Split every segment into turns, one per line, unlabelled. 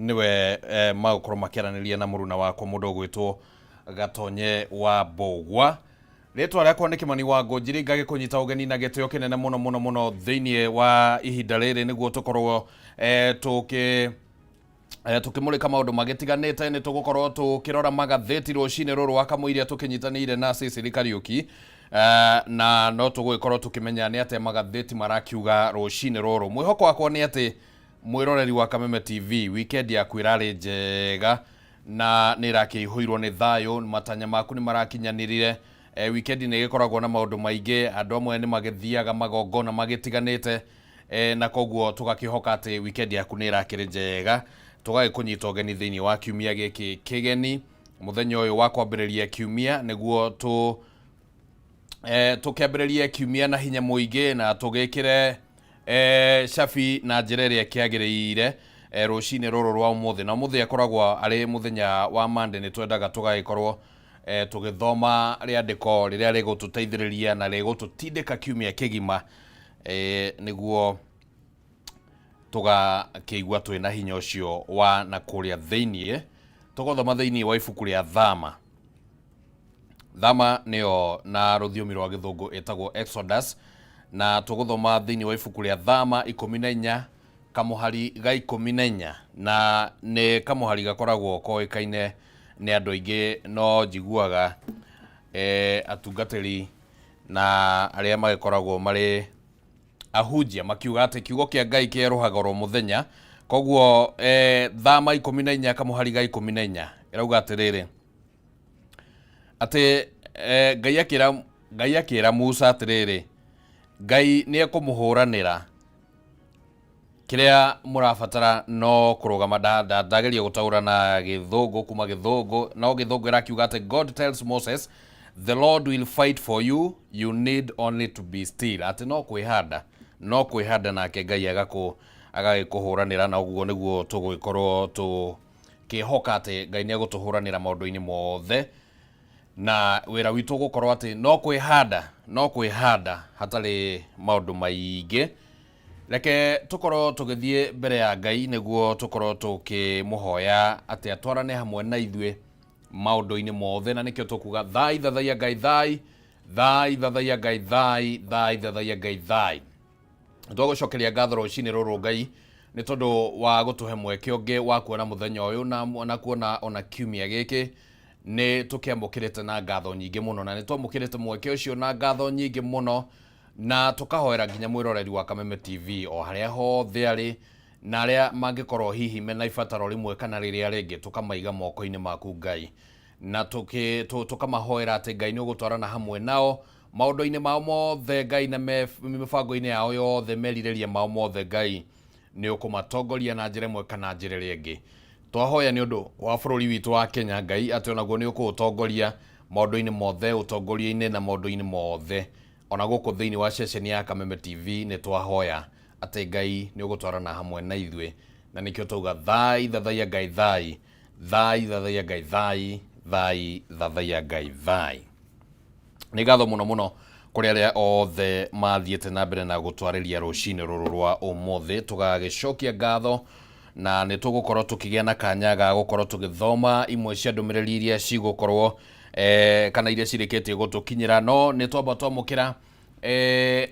Nĩwe magũkorwo makĩaranĩria na mũruna wakwa mũndũ ũgwĩtwo Gatonye wa Mbũgua. Rĩtwa rĩakwa nĩ Kĩmani wa Ngũnjiri, ngagĩkũnyita ũgeni na gĩtĩo kĩnene mũno mũno mũno thĩinĩ wa ihinda rĩrĩ nĩguo tũkorwo tũkĩ tũkĩmũrĩka maũndũ magĩtiganĩte. Nĩ tũgũkorwo tũkĩrora magathĩti rũcinĩ rũrũ wa kamũiria tũkĩnyitanĩire na Cecily Kariũki, na no tũgũgĩkorwo tũkĩmenya nĩ atĩa magathĩti marakiuga rũcinĩ rũrũ. Mwĩhoko wakwa nĩ atĩ mwĩroreri wa Kameme TV, weekend yaku ĩrarĩ njega na nĩ ĩrakĩihũirwo nĩ thayũ, matanya maku nĩ marakinyanĩrire. Weekend nĩ ĩgĩkoragwo na maũndũ maingĩ, andũ amwe nĩ magĩthiaga magongona magĩtiganĩte, na koguo tũgakĩhoka atĩ weekend yaku nĩ ĩrakĩrĩ njega. Tũgagĩkũnyita ũgeni thĩinĩ wa kiumia gĩkĩ kĩgeni, mũthenya ũyũ wa kwambĩrĩria kiumia, nĩguo tũ tũkĩambĩrĩrie kiumia na hinya mũingĩ na tũgĩkĩre cabi na njĩra ĩrĩa ĩkĩagĩrĩire rũcinĩ rũrũ rwa ũmũthĩ. Na ũmũthĩ akoragwo arĩ mũthenya wa Monday, nĩ twendaga tũgagĩkorwo tũgĩthoma rĩandĩko rĩrĩa rĩgũtũteithĩrĩria na rĩgũtũtindĩka kiumia kĩgima, nĩguo tũgakĩigua twĩna hinya ũcio wa na kũrĩa thĩiniĩ. Tũgũthoma thĩiniĩ wa ibuku rĩa Thama. Thama nĩyo na rũthiomi rwa gĩthũngũ ĩtagwo Exodus, na tũgũthoma thĩinĩ wa ibuku rĩa Thama 14 kamũhari ga 14, na nĩ kamũhari gakoragwo koĩkaine nĩ andũ aingĩ, no njiguaga atungatĩri na arĩa magĩkoragwo marĩ ahunjia makiuga atĩ kiugo kĩa Ngai kĩerũhaga oro mũthenya. Koguo Thama 14 kamũhari ga 14 ĩrauga atĩrĩrĩ, atĩ Ngai akĩra Musa atĩrĩrĩ, Ngai nĩ ekũmũhũranĩra, kĩrĩa mũrabatara no kũrũgama. Ndageria gũtaũra na gĩthũngũ kuma gĩthũngũ, no gĩthũngũ ĩrakiuga atĩ God tells Moses, the Lord will fight for you, you need only to be still. Atĩ no kwĩhanda, no kwĩhanda, nake Ngai agagĩkũhũranĩra. Na ũguo nĩguo tũgũgĩkorwo tũkĩhoka atĩ Ngai nĩ egũtũhũranĩra maũndũ-inĩ mothe, na wĩra witũ gũkorwo atĩ no kwĩhanda, no kwĩhanda hatarĩ maũndũ maingĩ. Reke tũkorwo tũgĩthiĩ mbere ya Ngai nĩguo tũkorwo tũkĩmũhoya atĩ atwarane hamwe na ithuĩ maũndũ-inĩ mothe, na nĩkĩo tũkuga thai thathaiya Ngai thai, thai thathaiya Ngai thai, thai thathaiya Ngai thai. Twagũcokeria ngatho rũcinĩ rũrũ Ngai nĩ tondũ wa gũtũhe mweke ũngĩ wa kuona mũthenya ũyũ na kuona ona kiumia gĩkĩ. Nĩ tũkĩamũkĩrĩte na ngatho nyingĩ mũno, na nĩ twamũkĩrĩte mweke ũcio na ngatho nyingĩ mũno, na tũkahoera nginya mwĩroreri wa Kameme TV o harĩa hothe arĩ, na arĩa mangĩkorwo hihi mena ibataro rĩmwe kana rĩrĩa rĩngĩ, tũkamaiga moko-inĩ maku Ngai, na tũkamahoera atĩ Ngai nĩ ũgũtwarana hamwe nao maũndũ-inĩ mao mothe Ngai, na mĩbango-inĩ yao yothe, merirĩria mao mothe, Ngai nĩ ũkũmatongoria na njĩra ĩmwe kana njĩra ĩrĩa ĩngĩ. Twahoya nĩ ũndũ wa bũrũri witũ wa Kenya Ngai, atĩ onaguo nĩ ũkũũtongoria maũndũ-inĩ mothe, ũtongoria-inĩ na maũndũ-inĩ mothe. Ona gũkũ thĩinĩ wa ceceni ya Kameme TV nĩ twahoya atĩ Ngai nĩ ũgũtwarana hamwe na ithuĩ, na nĩkĩo twauga thai thathaiya Ngai thai, thai thathaiya Ngai thai, thai thathaiya Ngai thai. Nĩ ngatho mũno mũno kũrĩ arĩa othe mathiĩte na mbere na gũtwarĩria rũcinĩ rũrũ rwa ũmũthĩ. Tũgagĩcokia ngatho, na nĩ tũgũkorwo tũkĩgĩa na kanya ga gũkorwo tũgĩthoma imwe cia ndũmĩrĩri iria cigũkorwo kana iria cirĩkĩtie gũtũkinyĩra, no nĩ twamba twamũkĩra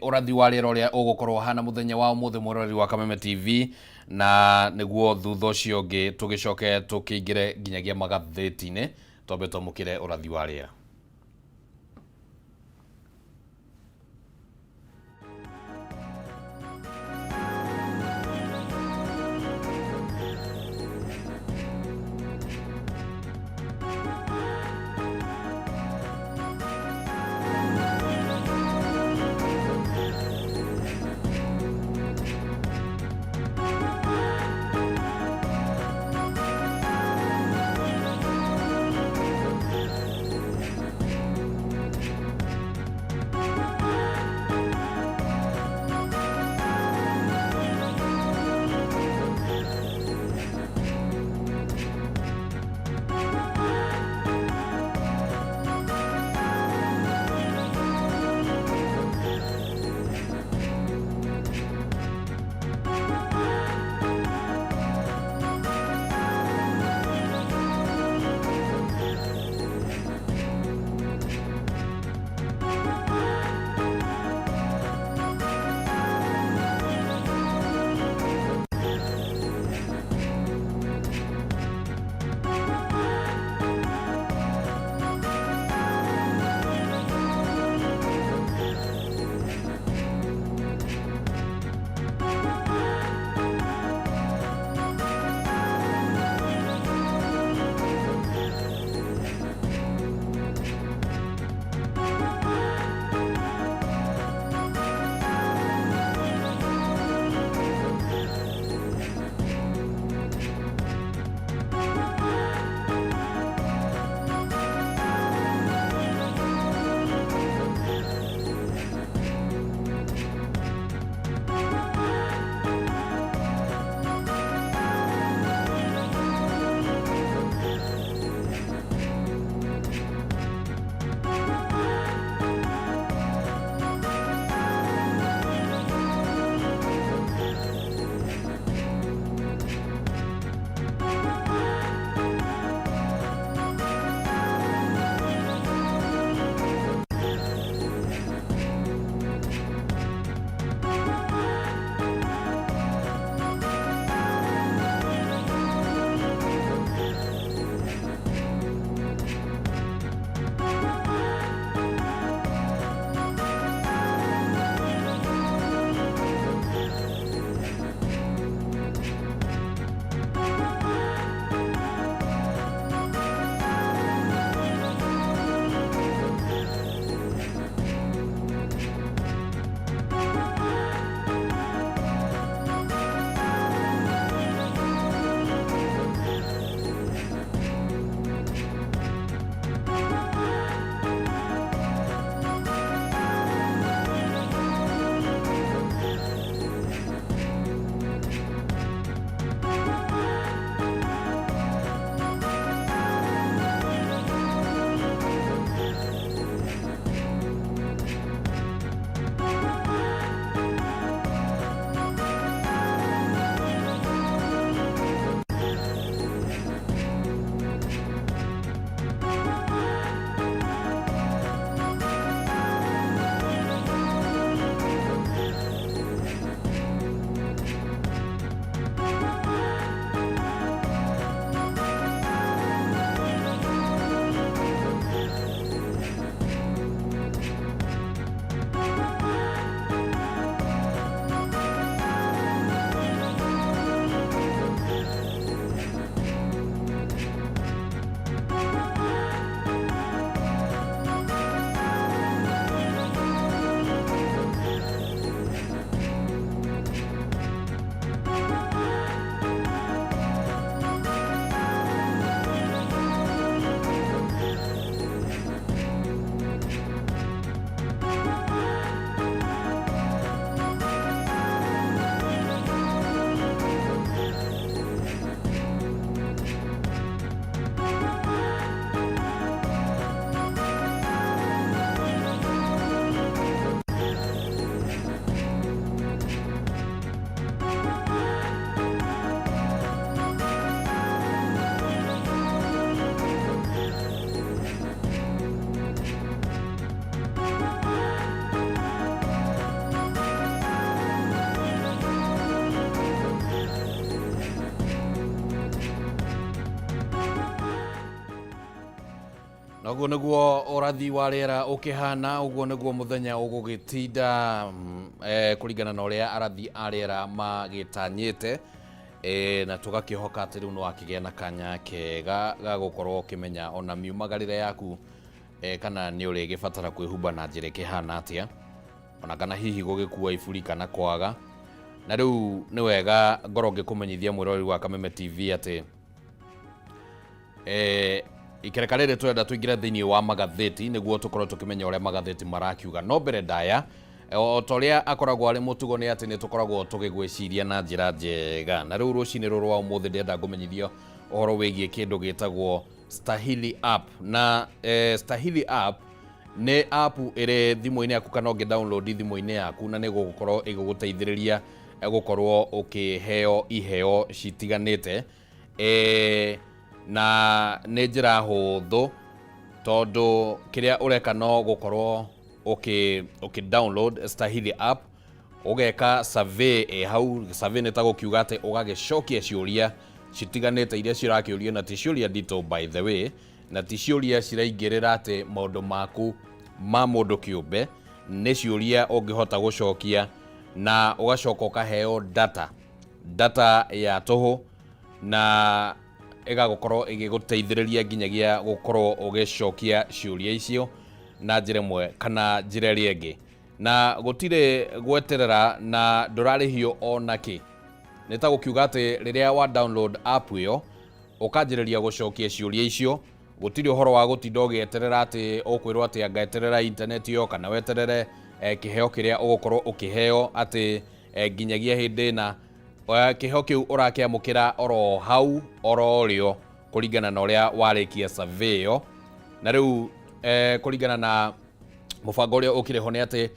ũrathi wa rĩera ũrĩa ũgũkorwo ũhana mũthenya wa ũmũthĩ, mwĩroreri wa Kameme TV, na nĩguo thutha ũcio ũngĩ tũgĩcoke tũkĩingĩre nginyagia magathĩti-inĩ. Twambe twamũkĩre ũrathi wa rĩera. Noguo nĩguo ũrathi wa rĩera ũkĩhana, ũguo nĩguo mũthenya ũgũgĩtinda kũringana na ũrĩa arathi a rĩera magĩtanyĩte, na tũgakĩhoka atĩ rĩu nĩ wakĩgĩa na kanya kega ga gũkorwo ũkĩmenya ona miumagarĩre yaku, kana nĩ ũrĩgĩbatara kwĩhumba na njĩra ĩkĩhana atĩa, ona kana hihi gũgĩkua iburi kana kwaga. Na rĩu nĩ wega ngorwo ngĩkũmenyithia mwĩroreri wa Kameme TV atĩ ikereka rĩrĩ tũrenda tũingĩre thĩinĩ wa magathĩti nĩguo tũkorwo tũkĩmenya ũrĩa magathĩti marakiuga. No mbere ndaya, o ta ũrĩa akoragwo arĩ mũtugo nĩ atĩ nĩ tũkoragwo tũgĩgwĩciria na njĩra njega. Na rĩu rũcinĩ rũrũ rwa ũmũthĩ ndĩrenda ngũmenyithie ũhoro wĩgiĩ kĩndũ gĩtagwo Stahili app. Na Stahili app nĩ app ĩrĩ thimũ-inĩ yaku kana ũngĩ download thimũ-inĩ yaku, na nĩ gũgũkorwo ĩgĩgũteithĩrĩria gũkorwo ũkĩheo iheo citiganĩte. Na nĩ njĩra hũthũ tondũ kĩrĩa ũreka no gũkorwo ũkĩ download Stahili app, ũgeka survey ĩ hau. Survey nĩ ta gũkiuga atĩ ũgagĩcokia ciũria citiganĩte iria cirakĩũrio, na ti ciũria nditũ by the way, na ti ciũria ciraingĩrĩra atĩ maũndũ maku ma mũndũ kĩũmbe, nĩ ciũria ũngĩhota gũcokia na ũgacoka ũkaheo data ya tũhũ, na ĩgagũkorwo ĩgĩgũteithĩrĩria nginyagia gũkorwo ũgĩcokia ciũria icio na njĩra ĩmwe kana njĩra ĩrĩa ĩngĩ, na gũtirĩ gweterera na ndũrarĩhio ona kĩ. Nĩ ta gũkiuga atĩ rĩrĩa wa download app ĩyo ũkanjĩrĩria gũcokia ciũria icio, gũtirĩ ũhoro wa gũtinda ũgĩeterera atĩ ũkwĩrwo atĩ anga eterera internet ĩyo kana weterere kĩheo kĩrĩa ũgũkorwo ũkĩheo atĩ nginyagia hĩndĩ ĩna. Kĩheo kĩu ũrakĩamũkĩra oro hau oro rĩo kũringana na ũrĩa warĩkia survey ĩyo. Na rĩu kũringana na mũbango ũrĩa ũkĩrĩ ho nĩ atĩ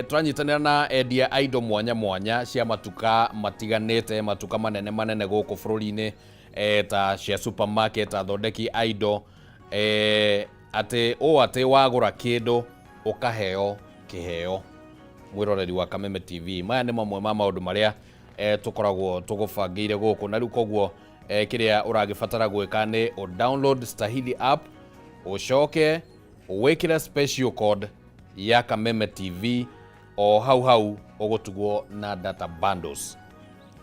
tũranyitanĩra na endia a indo mwanya mwanya cia matuka matiganĩte, matuka manene manene gũkũ bũrũri-inĩ, ta cia supermarket, athondeki a indo, atĩ ũũ atĩ wagũra kĩndũ ũkaheo kĩheo. Mwĩroreri wa Kameme TV, maya nĩ mamwe ma maũndũ marĩa tũkoragwo tũgũbangĩire gũkũ. Na rĩu koguo kĩrĩa ũragĩbatara gwĩka nĩ ũ download Stahili app, ũcoke wĩkĩre special code ya Kameme TV, o hau hau ũgũtugwo na data bundles.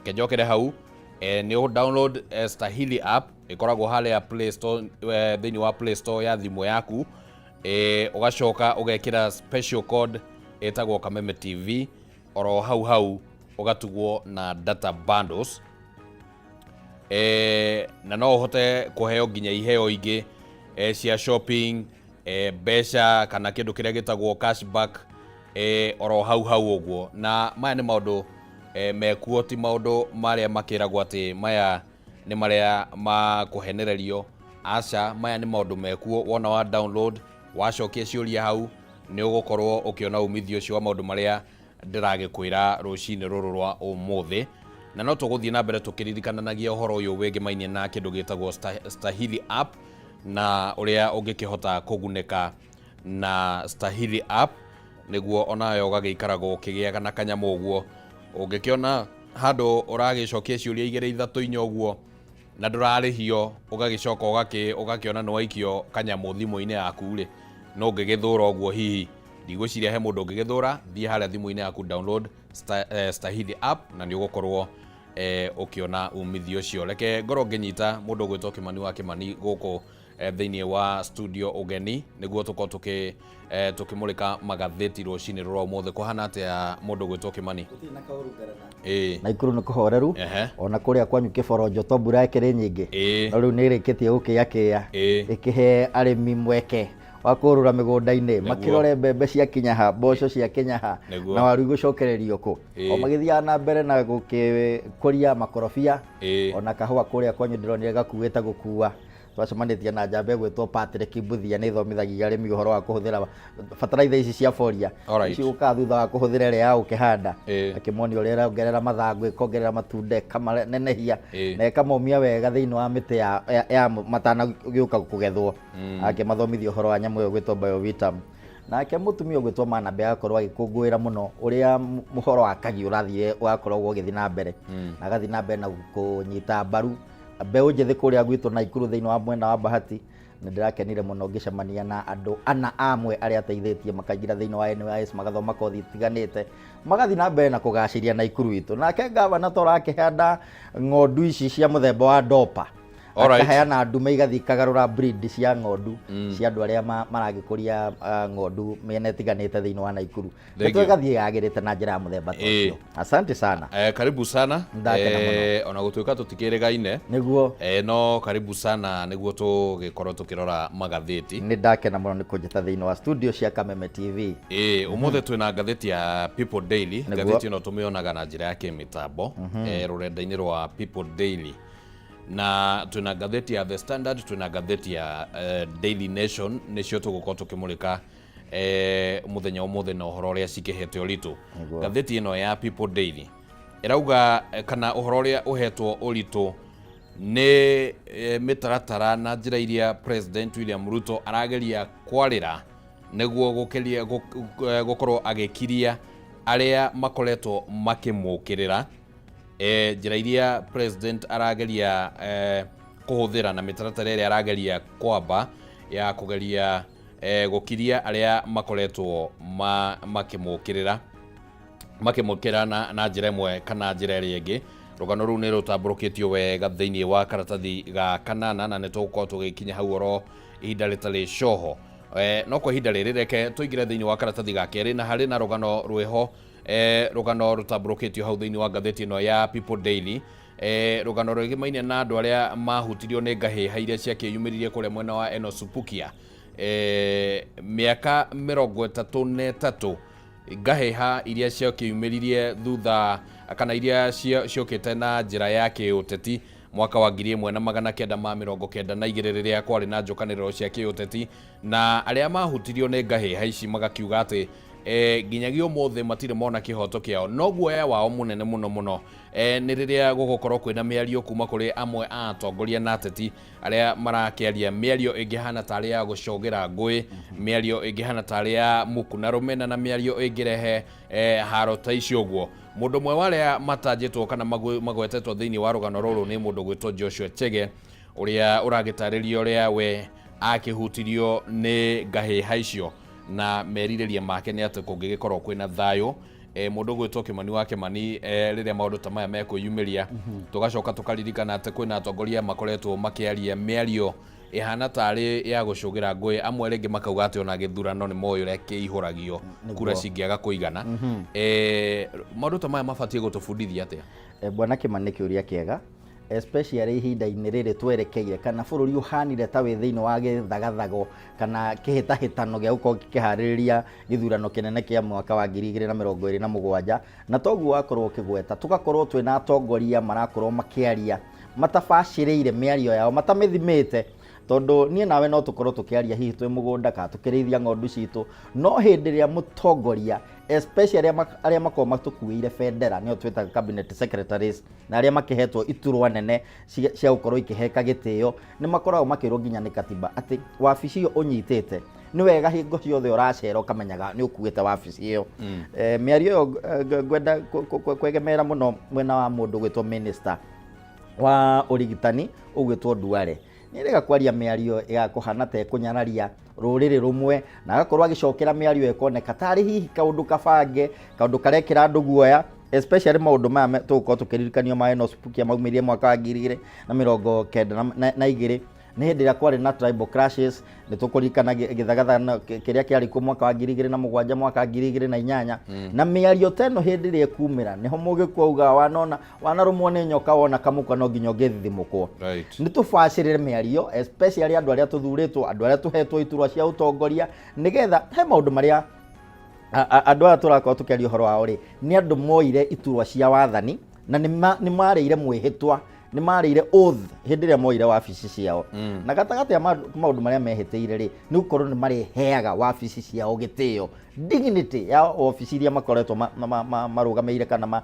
Kenjokere hau, nĩ ũ download Stahili app, ĩkoragwo harĩa Play Store, thĩinĩ wa Play Store ya thimũ yaku, ũgacoka ũgekĩra special code ĩtagwo Kameme TV, oro hau hau ũgatugwo na data bundles. Na no ũhote kũheo nginya iheo ingĩ cia shopping, mbeca kana kĩndũ kĩrĩa gĩtagwo cashback, oro hau hau ũguo. Na maya nĩ maũndũ mekuo, ti maũndũ marĩa makĩragwo atĩ maya nĩ marĩa ma kũhenererio. Aca, maya nĩ maũndũ mekuo. Wona wa download, wacokia ciũria hau, nĩ ũgũkorwo ũkĩona umithio ũcio wa maũndũ marĩa ndĩragĩkwĩra rũcinĩ rũrũ rwa ũmũthĩ. Na no tũgũthiĩ na mbere tũkĩririkananagia ũhoro ũyũ wĩgĩmainie na kĩndũ gĩtagwo Stahili app na ũrĩa ũngĩkĩhota kũgunĩka na Stahili app, nĩguo onawe ũgagĩikaragwo ũkĩgĩaga na kanyamũ ũguo. Ũngĩkĩona handũ ũragĩcokia ciũria igĩrĩ ithatũ inya ũguo na ndũrarĩhio, ũgagĩcoka ũgakĩona nĩ waikio kanyamũ thimũ-inĩ yaku rĩ, no ũngĩgĩthũra ũguo hihi ndigwĩciria he mũndũ ũngĩgĩthũra. Thiĩ harĩa thimũ-inĩ yaku, download Stahili app, na nĩ ũgũkorwo ũkĩona umithio ũcio. Reke ngorwo ngĩnyita mũndũ ũgwĩtwo Kĩmani wa Kĩmani gũkũ thĩinĩ wa studio ũgeni, nĩguo tũkorwo tũkĩmũrĩka magathĩti rũcinĩ rũrwa ũmũthĩ. Kũhana atĩa, mũndũ ũgwĩtwo Kĩmani?
Gũtirĩ na kaũru ngarana. Naikuru nĩ kũhoreru. Ona kũrĩa kwanyu Kĩboronjo to mbura ĩkĩrĩ nyingĩ, no rĩu nĩ ĩrĩkĩtie gũkĩakĩa, ĩkĩhe arĩmi mweke wa kũrũra mĩgũnda-inĩ, makĩrore mbembe ciakinya ha, mboco ciakinya ha, na waru igũcokererio kũ, o magĩthiaga na mbere na gũkĩkũria makorobia, ona kahũa kũrĩa kwanyu ndĩronire gakuĩte gũkua. Twacemanĩtie na njamba ĩgwĩtwo Patrick Mbuthia, nĩ ĩthomithagia arĩmi ũhoro wa kũhũthĩra bataraitha ici cia boria, ici gũkaga thutha wa kũhũthĩra ĩrĩa ya gũkĩhanda, akĩmonia ũrĩa ĩrongerera mathangũ, ĩkongerera matunda, ĩkamanenehia na ĩkamomia wega thĩinĩ wa mĩtĩ ya matanagĩũka kũgethwo. Akĩmathomithia ũhoro wa nyamũ ĩyo ĩgwĩtwo Biovitam. Nake mũtumia ũgwĩtwo Manabe agakorwo agĩkũngũĩra mũno ũrĩa ũhoro wa Kagi ũrathiĩ ũgakoragwo ũgĩthiĩ na mbere, na agathiĩ na mbere na kũnyita mbaru mbeũ njĩthĩ kũrĩa gwitũ Naikuru thĩinĩ wa mwena wa Bahati. Nĩ ndĩrakenire mũno ngĩcemania na andũ ana amwe arĩa ateithĩtie makaingĩra thĩinĩ wa NYS, magathoma kothi itiganĩte, magathiĩ na mbere na kũgacĩria Naikuru itũ. Nake gavana ta ũrakĩhanda ng'ondu ici cia mũthemba wa Dopa, akaheana ndume igathiĩ ikagarũra breed cia ng'ondu cia andũ arĩa maragĩkũria ng'ondu mĩena ĩtiganĩte thĩinĩ wa Naikuru.
Thank you.
Gathiĩ yagĩrĩte na njĩra ya mũthemba ta ũcio. Asante sana.
Karibu sana.
Ndakena mũno.
Ona gũtuĩka tũtikĩrĩgaine,
Nĩguo.
No karibu sana nĩguo tũgĩkorwo tũkĩrora magathĩti.
Nĩ ndakena mũno nĩ kũnjĩta thĩinĩ wa studio cia Kameme TV.
Ĩĩ, ũmũthĩ twĩna ngathĩti ya People Daily. Ngathĩti ĩno tũmĩonaga na njĩra ya kĩmĩtambo rũrenda-inĩ rwa People Daily, na twĩna ngathĩti ya The Standard, twĩna ngathĩti ya Daily Nation, nĩcio tũgũkorwo tũkĩmũrĩka mũthenya ũmũthĩ na ũhoro ũrĩa cikĩhete ũritũ. Ngathĩti ĩno ya People Daily ĩrauga kana ũhoro ũrĩa ũhetwo ũritũ nĩ mĩtaratara na njĩra iria President William Ruto arageria kwarĩra nĩguo gũkĩria gũkorwo agĩkiria arĩa makoretwo makĩmũkĩrĩra, njĩra iria president arageria kũhũthĩra na mĩtaratara ĩrĩa arageria kwamba ya kũgeria gũkiria arĩa makoretwo makĩmũkĩrĩra na njĩra ĩmwe kana njĩra ĩrĩa ĩngĩ. Rũgano rũu nĩ rũtambũrũkĩtio wega thĩinĩ wa karatathi ga kanana, na nĩ tũgũkorwo tũgĩkinya hau oro ihinda rĩtarĩ coho. No kwa ihinda rĩrĩ reke tũingĩre thĩinĩ wa karatathi ga kerĩ, na harĩ na rũgano rwĩho, rũgano rũtambũrũkĩtio hau thĩinĩ wa ngathĩti ĩno ya People Daily, rũgano rwĩgĩmaine na andũ arĩa mahutirio nĩ ngahĩha iria ciakĩyumĩririe kũrĩa mwena wa Enosupukia mĩaka 33, ngahĩha iria ciakĩyumĩririe thutha kana iria ciokĩte na njĩra ya kĩũteti mwaka wa 1992, rĩrĩa kwarĩ na njũkanĩrĩro cia kĩũteti, na arĩa mahutirio nĩ ngahĩha ici magakiuga atĩ nginyagia ũmũthĩ matirĩ mona kĩhoto kĩao. No guoya wao mũnene mũno mũno nĩ rĩrĩa gũgũkorwo kwĩna mĩario kuma kũrĩ amwe a atongoria na ateti arĩa marakĩaria mĩario ĩngĩhana tarĩ ya gũcogera ngũĩ, mĩario ĩngĩhana tarĩ ya muku na rũmena, na mĩario ĩngĩrehe haro ta icio ũguo. Mũndũ ũmwe wa arĩa matanjĩtwo kana magwetetwo thĩinĩ wa rũgano rũrũ nĩ mũndũ gwĩtwo Joshua Chege, ũrĩa ũragĩtarĩria ũrĩa we akĩhutirio nĩ ngahĩha icio, na merirĩria make nĩ atĩ kũngĩgĩkorwo kwĩna thayũ. Mũndũ gwĩtwo Kĩmani wa Kĩmani, rĩrĩa maũndũ ta maya mekwĩyumĩria, tũgacoka tũkaririkana atĩ kwĩna atongoria makoretwo makĩaria mĩario ĩhana tarĩ ya gũcũgĩra ngũĩ, amwe rĩngĩ makauga atĩ ona gĩthurano nĩ moĩ ũrĩa kĩihũragio kura cingĩaga kũigana. Maũndũ ta maya mabatiĩ gũtũbundithia atĩa?
Bwana Kĩmani, nĩ kĩũria kĩega, especially ihinda-inĩ rĩrĩ twerekeire kana bũrũri ũhanire ta wĩ thĩinĩ wa gĩthagathago kana kĩhĩtahĩtano gĩa gũkorwo gĩkĩharĩrĩria gĩthurano kĩnene kĩa mwaka wa 2027. Na toguo wakorwo ũkĩgweta, tũgakorwo twĩna atongoria marakorwo makĩaria matabacĩrĩire mĩario yao, matamĩthimĩte, tondũ niĩ nawe no tũkorwo tũkĩaria hihi twĩ mũgũnda kana tũkĩrĩithia ng'ondu citũ, no hĩndĩ ĩrĩa mũtongoria, especially arĩa makoragwo matũkuĩire bendera, nĩo twĩtaga cabinet secretaries, na arĩa makĩhetwo iturwa nene cia gũkorwo ikĩheka gĩtĩo, nĩ makoragwo makĩrwo nginya nĩ katiba atĩ wabici ĩyo ũnyitĩte nĩ wega hingo ciothe ũracera ũkamenyaga nĩ ũkuĩte wabici ĩyo. Mĩario ĩyo ngwenda kwegemera mũno mwena wa mũndũ gwĩtwo minister wa ũrigitani ũgwĩtwo Duale. Nĩ rega kwaria mĩario ya kũhana ta ĩkũnyararia rũrĩrĩ rũmwe, na agakorwo agĩcokera mĩario ĩkoneka tarĩ hihi kaũndũ kabange, kaũndũ karekĩra andũ guoya, especially maũndũ maya tũgũkorwo tũkĩririkanio ma Enos Pukia maumĩrire mwaka wa 2092, nĩ hĩndĩ ĩrĩa kwarĩ na tribal clashes. Nĩ tũkũririkana gĩthagathano kĩrĩa kĩarĩ kuo mwaka wa 2007, mwaka wa 2008. Na mĩario ta ĩno hĩndĩ ĩrĩa ĩkumĩra, nĩho mũgĩkũyũ augaga wanona wanarũmwo nĩ nyoka, wona kamũkwa no nginya ũngĩthithimũkwo. Nĩ tũbacĩrĩre mĩario, especially andũ arĩa tũthurĩtwo, andũ arĩa tũhetwo iturwa cia ũtongoria, nĩgetha he maũndũ marĩa andũ aya tũrakorwo tũkĩaria ũhoro wao rĩ, nĩ andũ moire iturwa cia wathani na nĩ marĩire mwĩhĩtwa, nĩ marĩire oath hĩndĩ ĩrĩa moire wabici ciao. Na gatagatĩ ya maũndũ marĩa mehĩtĩire rĩ, nĩ gũkorwo nĩ marĩheaga wabici ciao gĩtĩo, dignity ya wabici iria makoretwo marũgamĩire kana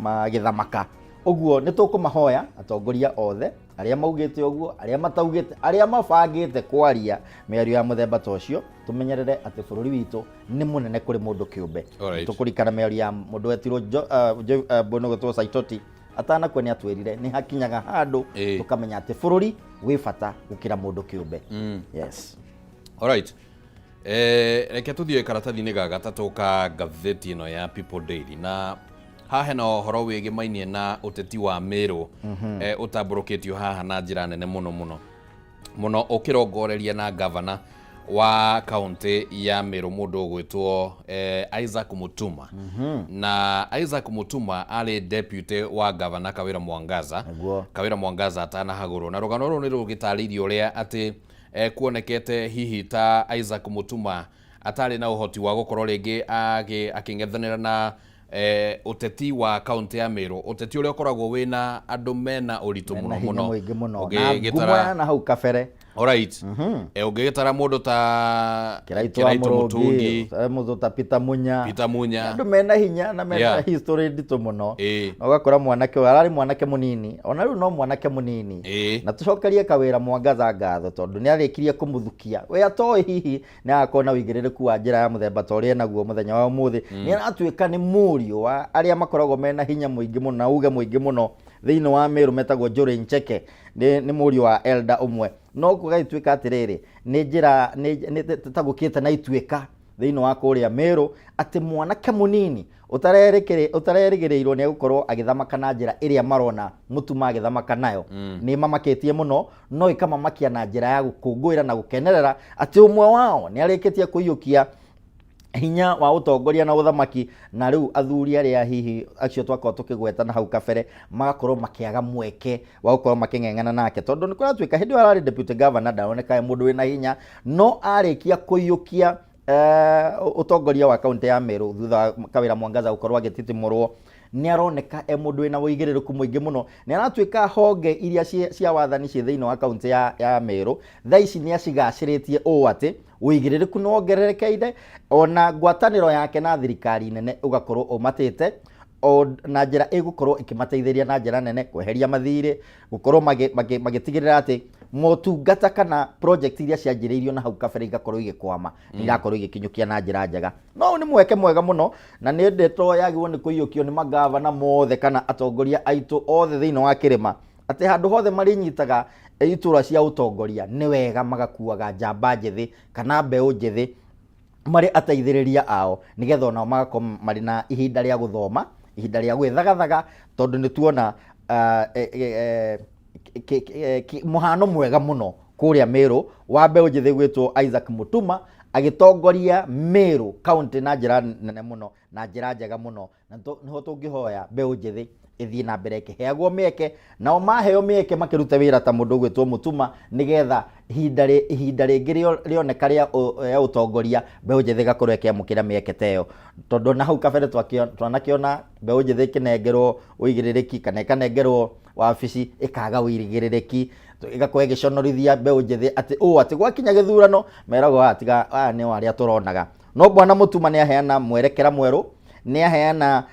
magĩthamaka. Ũguo nĩ tũkũmahoya atongoria othe arĩa maugĩte ũguo, arĩa mataugĩte, arĩa mabangĩte kwaria mĩario ya mũthemba ta ũcio, tũmenyerere atĩ bũrũri witũ nĩ mũnene kũrĩ mũndũ kĩũmbe. Tũkũrikana mĩario ya mũndũ wetirwo mũndũ gwĩtwo Saitoti. Atanakua nĩ atwĩrire nĩ hakinyaga handũ tũkamenya atĩ bũrũri wĩ bata gũkĩra mũndũ kĩũmbe. Yes.
Alright. Reke tũthiĩ karatathi-inĩ ga gatatũ ka ngathĩti ĩno ya People Daily, na haha hena ũhoro wĩgĩmainie na ũteti wa Meru, ũtambũrũkĩtio haha na njĩra nene mũno mũno mũno, ũkĩrongoreria na gavana wa kaunti ya Meru, mũndũ ũgwĩtwo Isaac Mutuma. Na Isaac Mutuma arĩ deputy wa gavana Kawira Mwangaza. Kawira Mwangaza atanahagũrwo, na rũgano rũrũ nĩ rũgĩtarĩirie ũrĩa atĩ kuonekete hihi ta Isaac Mutuma atarĩ na ũhoti wa gũkorwo rĩngĩ akĩng'ethanĩra na ũteti wa kaunti ya Meru, ũteti ũrĩa ũkoragwo wĩna andũ mena ũritũ
mena
mũno
hinya
mũno
mũingĩ mũno na ngumo
Ũngĩgĩtara
ya na hau kabere.
Alright. Ũngĩgĩtara mũndũ ta
Kĩraitũ wa
Kĩraitũ
Mũrũngi,
Mũtungi,
mũndũ ta Peter Munya,
Peter Munya,
andũ mena hinya na mena history nditũ mũno. Na ũgakora mwanake ũyũ ararĩ mwanake mũnini, ona rĩu no mwanake mũnini. Na tũcokerie Kawĩra Mwangaza ngatho tondũ nĩ arĩkirie kũmũthukia. We atoĩ hihi nĩ agakorwo na ũigĩrĩrĩku wa njĩra ya mũthemba ta ũrĩa enaguo mũthenya wa ũmũthĩ. Nĩ aratuĩka nĩ mũriũ wa arĩa makoragwo mena hinya mũingĩ mũno na uge mũingĩ mũno thĩinĩ wa Meru, metagwo Njũrĩ Ncheke. Nĩ mũriũ wa elder ũmwe. No gũgagĩtuĩka atĩrĩrĩ, nĩ njĩra nĩ ta gũkĩte na ituĩka thĩinĩ wa kũrĩa Meru atĩ mwanake mũnini ũtarerĩgĩrĩirwo nĩ egũkorwo agĩthamaka na njĩra ĩrĩa marona Mũtuma agĩthamaka nayo. Nĩ mamakĩtie mũno, no ĩkamamakia na njĩra ya gũkũngũĩra na gũkenerera atĩ ũmwe wao nĩ arĩkĩtie kũiyũkia hinya wa ũtongoria na ũthamaki, na rĩu athuri arĩa hihi acio twakorwo tũkĩgweta na hau kabere magakorwo makĩaga mweke wa gũkorwo makĩng'eng'ana nake, tondũ nĩ kũratuĩka hĩndĩ ĩyo ararĩ deputy governor ndaroneka e mũndũ wĩna hinya, no arĩkia kũiyũkia ũtongoria wa kaunti ya Meru thutha wa Kawĩra Mwangaza gũkorwo agĩtitimũrwo, nĩ aroneka e mũndũ wĩna ũigĩrĩrĩku mũingĩ mũno. Nĩ aratuĩka honge iria cia wathani ciĩ thĩinĩ wa kaunti ya Meru thaa ici nĩ acigacĩrĩtie ũũ atĩ ũigĩrĩrĩku nĩ wongererekeire, ona ngwatanĩro yake na thirikari nene ũgakorwo ũmatĩte o na njĩra ĩgũkorwo ĩkĩmateithĩrĩria na njĩra nene kweheria mathirĩ, gũkorwo magĩtigĩrĩra atĩ motungata kana project iria cianjĩrĩirio na hau kabere igakorwo igĩkwama nĩ irakorwo igĩkinyũkia na njĩra njega. No ũyũ nĩ mweke mwega mũno, na nĩ ndeto yagĩrĩirwo nĩ kũiyũkio nĩ magavana mothe kana atongoria aitũ othe thĩinĩ wa kĩrĩma, atĩ handũ hothe marĩnyitaga itura cia ũtongoria nĩ wega magakuaga njamba njĩthĩ kana mbeũ njĩthĩ marĩ ateithĩrĩria ao, nĩgetha onao magakorwo marĩ na ihinda rĩa gũthoma, ihinda rĩa gwĩthagathaga, tondũ nĩ tuona mũhano mwega mũno kũrĩa Meru wa mbeũ njĩthĩ gwĩtwo Isaac Mutuma agĩtongoria Meru county na njĩra nene mũno na njĩra njega mũno. Na nĩho tũngĩhoya mbeũ njĩthĩ ĩthiĩ na mbere ĩkĩheagwo mĩeke, nao maheo mĩeke makĩrute wĩra ta mũndũ ũgwĩtwo Mũtuma, nĩgetha ihinda rĩngĩ rĩoneka rĩa ũtongoria mbeũ njĩthĩ ĩgakorwo ĩkĩamũkĩra mĩeke ta ĩyo, tondũ na hau kabere twanakĩona mbeũ njĩthĩ ĩkĩnengerwo ũigĩrĩrĩki kana ĩkanengerwo wabici ĩkaga ũigĩrĩrĩki, ĩgakorwo ĩgĩconorithia mbeũ njĩthĩ atĩ ũũ atĩ gwakinya gĩthurano meragwo aya tiga aya nĩo arĩa tũronaga. No bwana Mũtuma nĩ aheana mwerekera mwerũ, nĩ aheana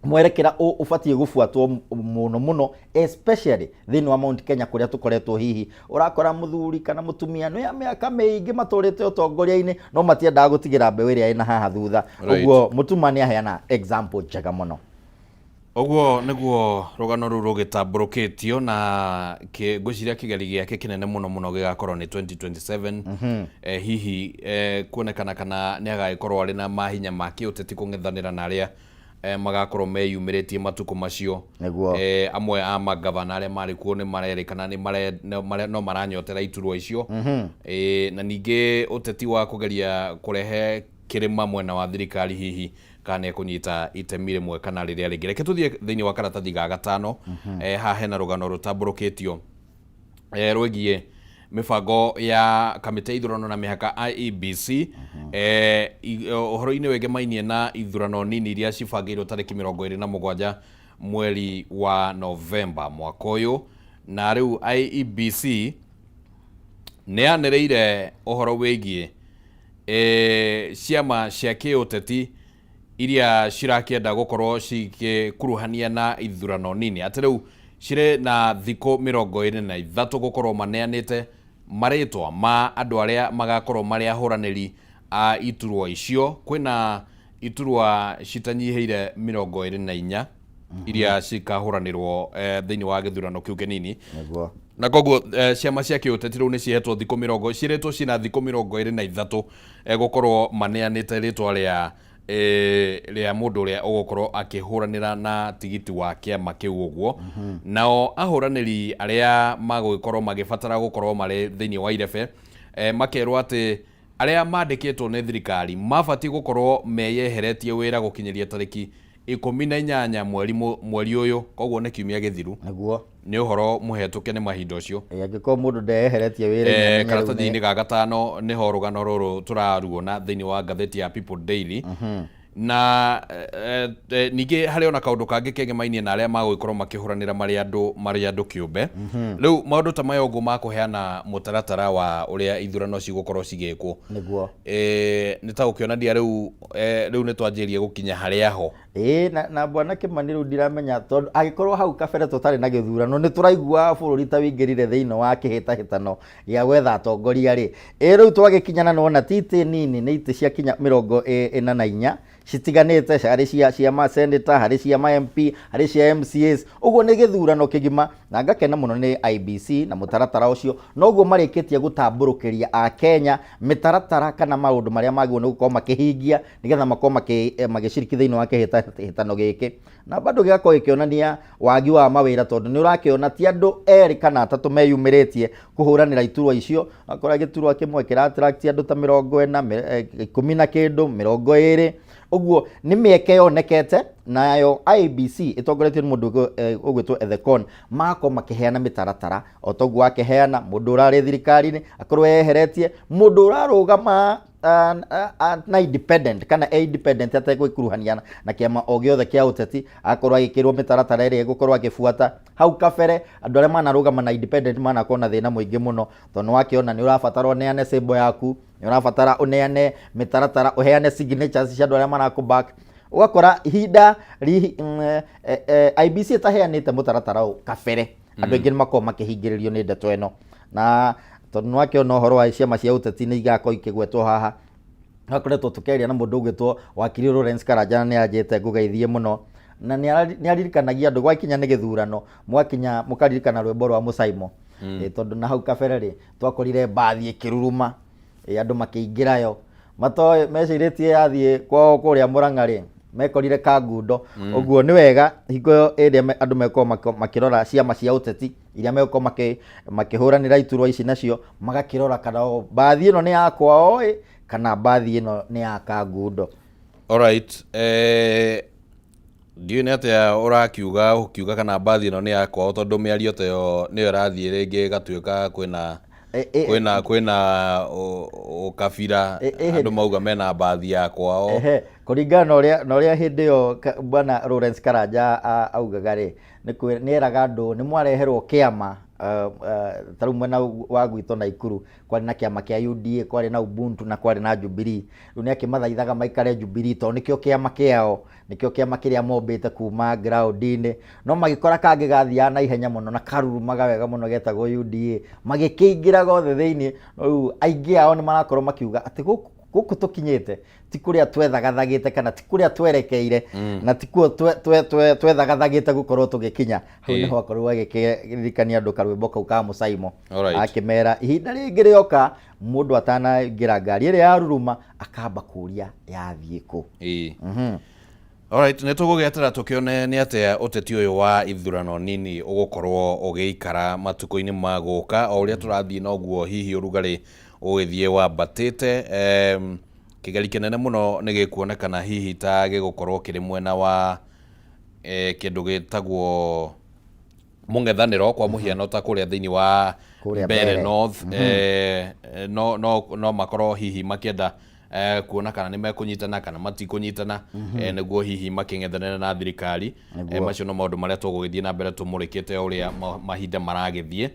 mwerekera ũbatiĩ gũbuatwo mũno mũno, especially thĩinĩ wa Mount Kenya kũrĩa tũkoretwo hihi ũrakora mũthuri kana mũtumia nĩ ya mĩaka mĩingĩ matũrĩte ũtongoria-inĩ no matiendaga gũtigĩra mbeũ ĩrĩa ĩna haha thutha. Ũguo Mũtuma nĩ aheana example njega mũno.
Ũguo nĩguo rũgano rũu rũgĩtambũrũkĩtio, na ngwĩciria kĩgeri gĩake kĩnene mũno mũno gĩgakorwo nĩ 2027. Hihi kuonekana kana nĩ agagĩkorwo arĩ na mahinya ma kĩũteti kũng'ethanĩra na arĩa magakorwo meyumĩrĩtie matukũ macio. Amwe a magavana arĩa marĩ kuo nĩ marerĩkana no maranyotera iturwa icio. Na ningĩ ũteti wa kũgeria kũrehe kĩrĩma mwena wa thirikari, hihi kana nĩ ekũnyita itemi rĩmwe kana rĩrĩa rĩngĩ. Reke tũthiĩ thĩinĩ wa karatathi ga gatano. Haha hena rũgano rũtambũrũkĩtio rwĩgiĩ mĩbango ya kamĩtĩ ya ithurano na mĩhaka IEBC, ũhoro-inĩ wĩgemainie na ithurano nini iria cibangĩirwo tarĩki 27 mweri wa Novemba mwaka ũyũ. Na rĩu IEBC nĩ yanĩrĩire ũhoro wĩgiĩ ciama cia kĩũteti iria cirakĩenda gũkorwo cigĩkuruhania na ithurano nini, atĩ rĩu cirĩ na thikũ 23 gũkorwo maneanĩte marĩtwa ma andũ arĩa magakorwo marĩ ahũranĩri a iturwa icio. Kwĩna iturwa citanyihĩire 24. Iria cikahũranĩrwo thĩinĩ wa gĩthurano kĩu kĩnini.
Nĩguo.
Na koguo ciama cia kĩũteti rĩu nĩ cihetwo thikũ mĩrongo, ciĩrĩtwo ciĩna thikũ 23 gũkorwo maneanĩte rĩtwa rĩa mũndũ ũrĩa ũgũkorwo akĩhũranĩra na tigiti wa kĩama kĩu ũguo. Nao ahũranĩri arĩa magũgĩkorwo magĩbatara gũkorwo marĩ thĩinĩ wa irebe, makerwo atĩ arĩa mandĩkĩtwo nĩ thirikari mabatiĩ gũkorwo meyeheretie wĩra gũkinyĩria tarĩki 18 mweri ũyũ, koguo nĩ kiumia gĩthiru.
Nĩguo.
Nĩ ũhoro mũhetũke nĩ mahinda ũcio.
Angĩkorwo mũndũ ndeyeheretie wĩra-inĩ, amenye rĩu.
Karatathi-inĩ ga gatano nĩho rũgano rũrũ tũraruona thĩinĩ wa ngathĩti ya People Daily. Na ningĩ harĩ ona kaũndũ kangĩ kegemainie na arĩa magũgĩkorwo makĩhũranĩra marĩ andũ kĩũmbe. Rĩu maũndũ ta maya ũguo makũheana mũtaratara wa ũrĩa ithurano cigũkorwo cigĩkwo.
Nĩguo.
Nĩ ta gũkĩonania rĩu nĩ twanjĩrĩria gũkinya harĩa ho.
Ĩĩ, na bwana Kĩmani, rĩu ndiramenya, tondũ angĩkorwo hau kabere tũtarĩ na gĩthurano nĩ tũraigua bũrũri ta wĩingĩrire thĩinĩ wa kĩhĩtahĩtano gĩa gwetha atongoria rĩ, ĩ rĩu twagĩkinyana nĩwona ti itĩ nini, nĩ itĩ ciakinya 44 citiganĩte, harĩ cia ma senator, harĩ cia ma MP, harĩ cia MCAs, ũguo nĩ gĩthurano kĩgima. Na ngakena mũno nĩ IEBC na mũtaratara ũcio, noguo marĩkĩtie gũtambũrũkĩria Akenya mĩtaratara kana maũndũ marĩa magĩrĩirwo nĩ gũkorwo makĩhingia nĩgetha makorwo magĩciriki thĩinĩ wa kĩhĩtahĩtano gĩkĩ. Na bado gĩgakorwo gĩkĩonania wagi wa mawĩra, tondũ nĩ ũrakĩona ti andũ erĩ kana atatũ meyumĩrĩtie kũhũranĩra iturwa icio. Akora gĩturwa kĩmwe kĩra attract andũ ta 40, 10 na kĩndũ, 20 ũguo. Nĩ mĩeke yonekete, nayo IEBC ĩtongoretio nĩ mũndũ ũgwĩtwo Ethekon magakorwo makĩheana mĩtaratara o toguo akĩheana mũndũ ũrarĩ thirikari-inĩ akorwo eyeheretie, mũndũ ũrarũgama na independent kana e independent ategwĩkuruhania na kĩama o gĩothe kĩa ũteti akorwo agĩkĩrwo mĩtaratara ĩrĩa egũkorwo agĩbuata. Hau kabere andũ arĩa manarũgama na independent manakorwo na thĩna mũingĩ mũno, tondũ nĩ wakĩona nĩ ũrabatara ũneane symbol yaku, nĩ ũrabatara ũneane mĩtaratara, ũheane signatures cia andũ arĩa marakũ back. Ũgakora ihinda IEBC ĩtaheanĩte mũtaratara ũyũ kabere, andũ aingĩ nĩ makoragwo makĩhingĩrĩrio nĩ ndeto ĩno. Na tondũ nĩ wakĩona ũhoro wa ciama cia ũteti nĩ igakorwo ikĩgwetwo haha, twakoretwo tũkĩaria na mũndũ ũgwĩtwo wakiri Lawrence Karanja, na nĩ anjĩte ngũgeithie mũno, na nĩ aririkanagia andũ gwakinya nĩ gĩthurano, mwakinya mũkaririkana rwĩmbo rwa Mũcaimo. Tondũ na hau kabere rĩ, twakorire mbathi ĩkĩruruma, andũ makĩingĩra yo matoĩ mecirĩtie yathiĩ kwao kũrĩa Mũrang'a rĩ, mekorire Kangundo. Ũguo nĩ wega hingo ĩyo ĩrĩa andũ megũkorwo makĩrora ciama cia ũteti iria megũkorwo makĩhũranĩra iturwa ici, nacio magakĩrora kana o mbathi ĩno nĩ ya kwao ĩ kana mbathi ĩno nĩ ya Kangundo.
Alright, ndiũĩ nĩ atĩa ũrakiuga ũkiuga kana mbathi ĩno nĩ ya kwao, tondũ mĩario ta ĩyo nĩyo ĩrathiĩ rĩngĩ ĩgatuĩka kwĩna kwĩna ũkabira. Andũ mauga mena mbathi ya kwao.
Ehe, kũringana na ũrĩa hĩndĩ ĩyo bwana Lawrence Karanja augaga rĩ, nĩ eraga andũ nĩ mwareherwo kĩama, ta rĩu mwena wa gwitũ Naikuru kwarĩ na kĩama kĩa UDA, kwarĩ na Ubuntu na kwarĩ na Jubilee. Rĩu nĩ akĩmathaithaga maikare Jubilee tondũ nĩkĩo kĩama kĩao, nĩkĩo kĩama kĩrĩa mombĩte kuma ground-inĩ. No magĩkora kangĩ gathiaga na ihenya mũno na karurumaga wega mũno getagwo UDA, magĩkĩingĩra gothe thĩinĩ. Rĩu aingĩ ao nĩ marakorwo makiuga atĩ gũkũ tũkinyĩte ti kũrĩa twethagathagĩte kana ti kũrĩa twerekeire na ti kuo twethagathagĩte gũkorwo tũgĩkinya hau. Nĩho akorirwo agĩkĩririkania andũ karwĩmbo kau ka Mũcaimo, akĩmera ihinda rĩngĩ rĩoka mũndũ atanaingĩra ngari ĩrĩa yaruruma akamba kũria yathiĩ kũ.
Alright, nĩ tũgũgĩetera tũkĩone nĩ atĩa ũteti ũyũ wa ithurano nini ũgũkorwo ũgĩikara matukũ-inĩ ma gũka. O ũrĩa tũrathiĩ noguo hihi ũrugarĩ ũgĩthiĩ wambatĩte. Kĩgeri kĩnene mũno nĩ gĩkuonekana hihi ta gĩgũkorwo kĩrĩ mwena wa kĩndũ gĩtagwo mũng'ethanĩro, kwa mũhiano ta kũrĩa thĩinĩ wa
Kũrĩa
Mbere
Mbere.
North, no makorwo hihi makĩenda kuona kana nĩ mekũnyitana kana matikũnyitana, nĩguo hihi makĩng'ethanĩra na thirikari. Macio no maũndũ marĩa tũgũgĩthiĩ na mbere tũmũrĩkĩte o ũrĩa mahinda maragĩthiĩ.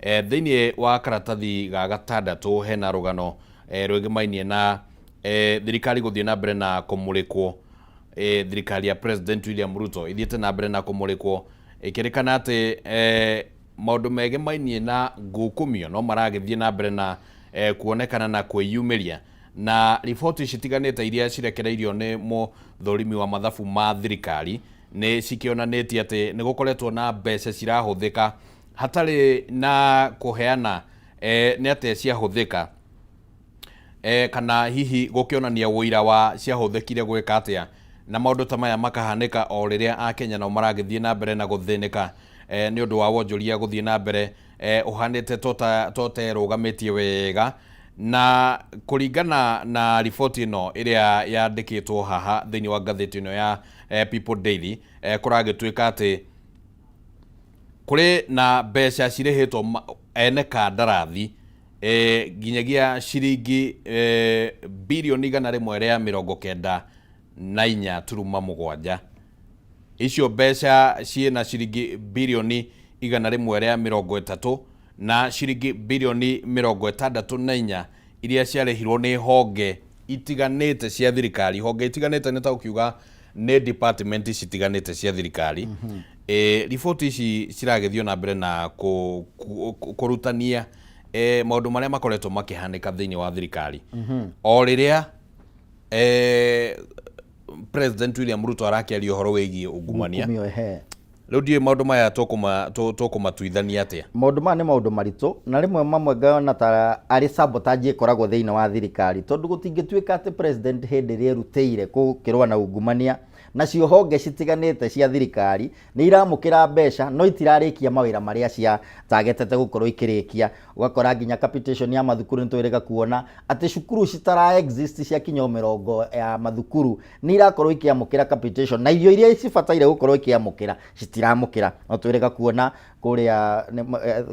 Thĩinĩ wa karatathi ga gatandatũ hena rũgano rwĩgĩmainie na thirikari gũthiĩ na mbere na kũmũrĩkwo. Thirikari ya President William Ruto ithiĩte na mbere na kũmũrĩkwo, ĩkĩrĩkana atĩ maũndũ megemainie na ngukumio no maragĩthiĩ na mbere na kuonekana na kwĩyumĩria, na riboti citiganĩte iria cirekereirio nĩ mũthũrimi wa mathabu ma thirikari. Nĩ cikĩonanĩtie atĩ nĩ gũkoretwo na mbeca cirahũthĩka hatarĩ na kũheana nĩ atĩa ciahũthĩka, kana hihi gũkĩonania ũira wa ciahũthĩkire gwĩka atĩa, na maũndũ ta maya makahanĩka o rĩrĩa Akenya nao maragĩthiĩ na mbere na gũthĩnĩka nĩ ũndũ wa wonjoria gũthiĩ na mbere ũhanĩte toterũgamĩtie wega. Na kũringana na riboti ĩno ĩrĩa yandĩkĩtwo haha thĩinĩ wa ngathĩti ĩno ya People Daily, kũragĩtuĩka atĩ kũrĩ na mbeca cirĩhĩtwo ene kandarathi nginyagia ciringi birioni 194.7. Icio mbeca ciĩna ciringi birioni 130 na ciringi birioni 64 iria ciarĩhirwo nĩ honge itiganĩte cia thirikari. Honge itiganĩte nĩ ta ũkiuga nĩ department citiganĩte cia thirikari. Riboti ici ciragĩthiĩ na mbere na kũrutania maũndũ marĩa makoretwo makĩhanĩka thĩinĩ wa thirikari o rĩrĩa President William Ruto arakĩaria ũhoro wĩgiĩ ungumania. Rĩu ndiũĩ maũndũ maya tũkũmatuithania atĩa.
Maũndũ maya nĩ maũndũ maritũ, na rĩmwe mamwe ngona ta arĩ sabotage ĩkoragwo thĩinĩ wa thirikari, tondũ gũtingĩtuĩka atĩ president hĩndĩ ĩrĩa erutĩire gũkĩrũa na ungumania, nacio honge citiganĩte cia thirikari nĩ iramũkĩra mbeca no itirarĩkia mawĩra marĩa cia tagetete gũkorwo ikĩrĩkia. Ũgakora nginya capitation ya mathukuru, nĩ twĩrĩga kuona atĩ cukuru citara exist cia kinya o mĩrongo ya mathukuru nĩ irakorwo ikĩamũkĩra capitation, na irio iria cibataire gũkorwo ikĩamũkĩra citiramũkĩra. No twĩrĩga kuona kũrĩa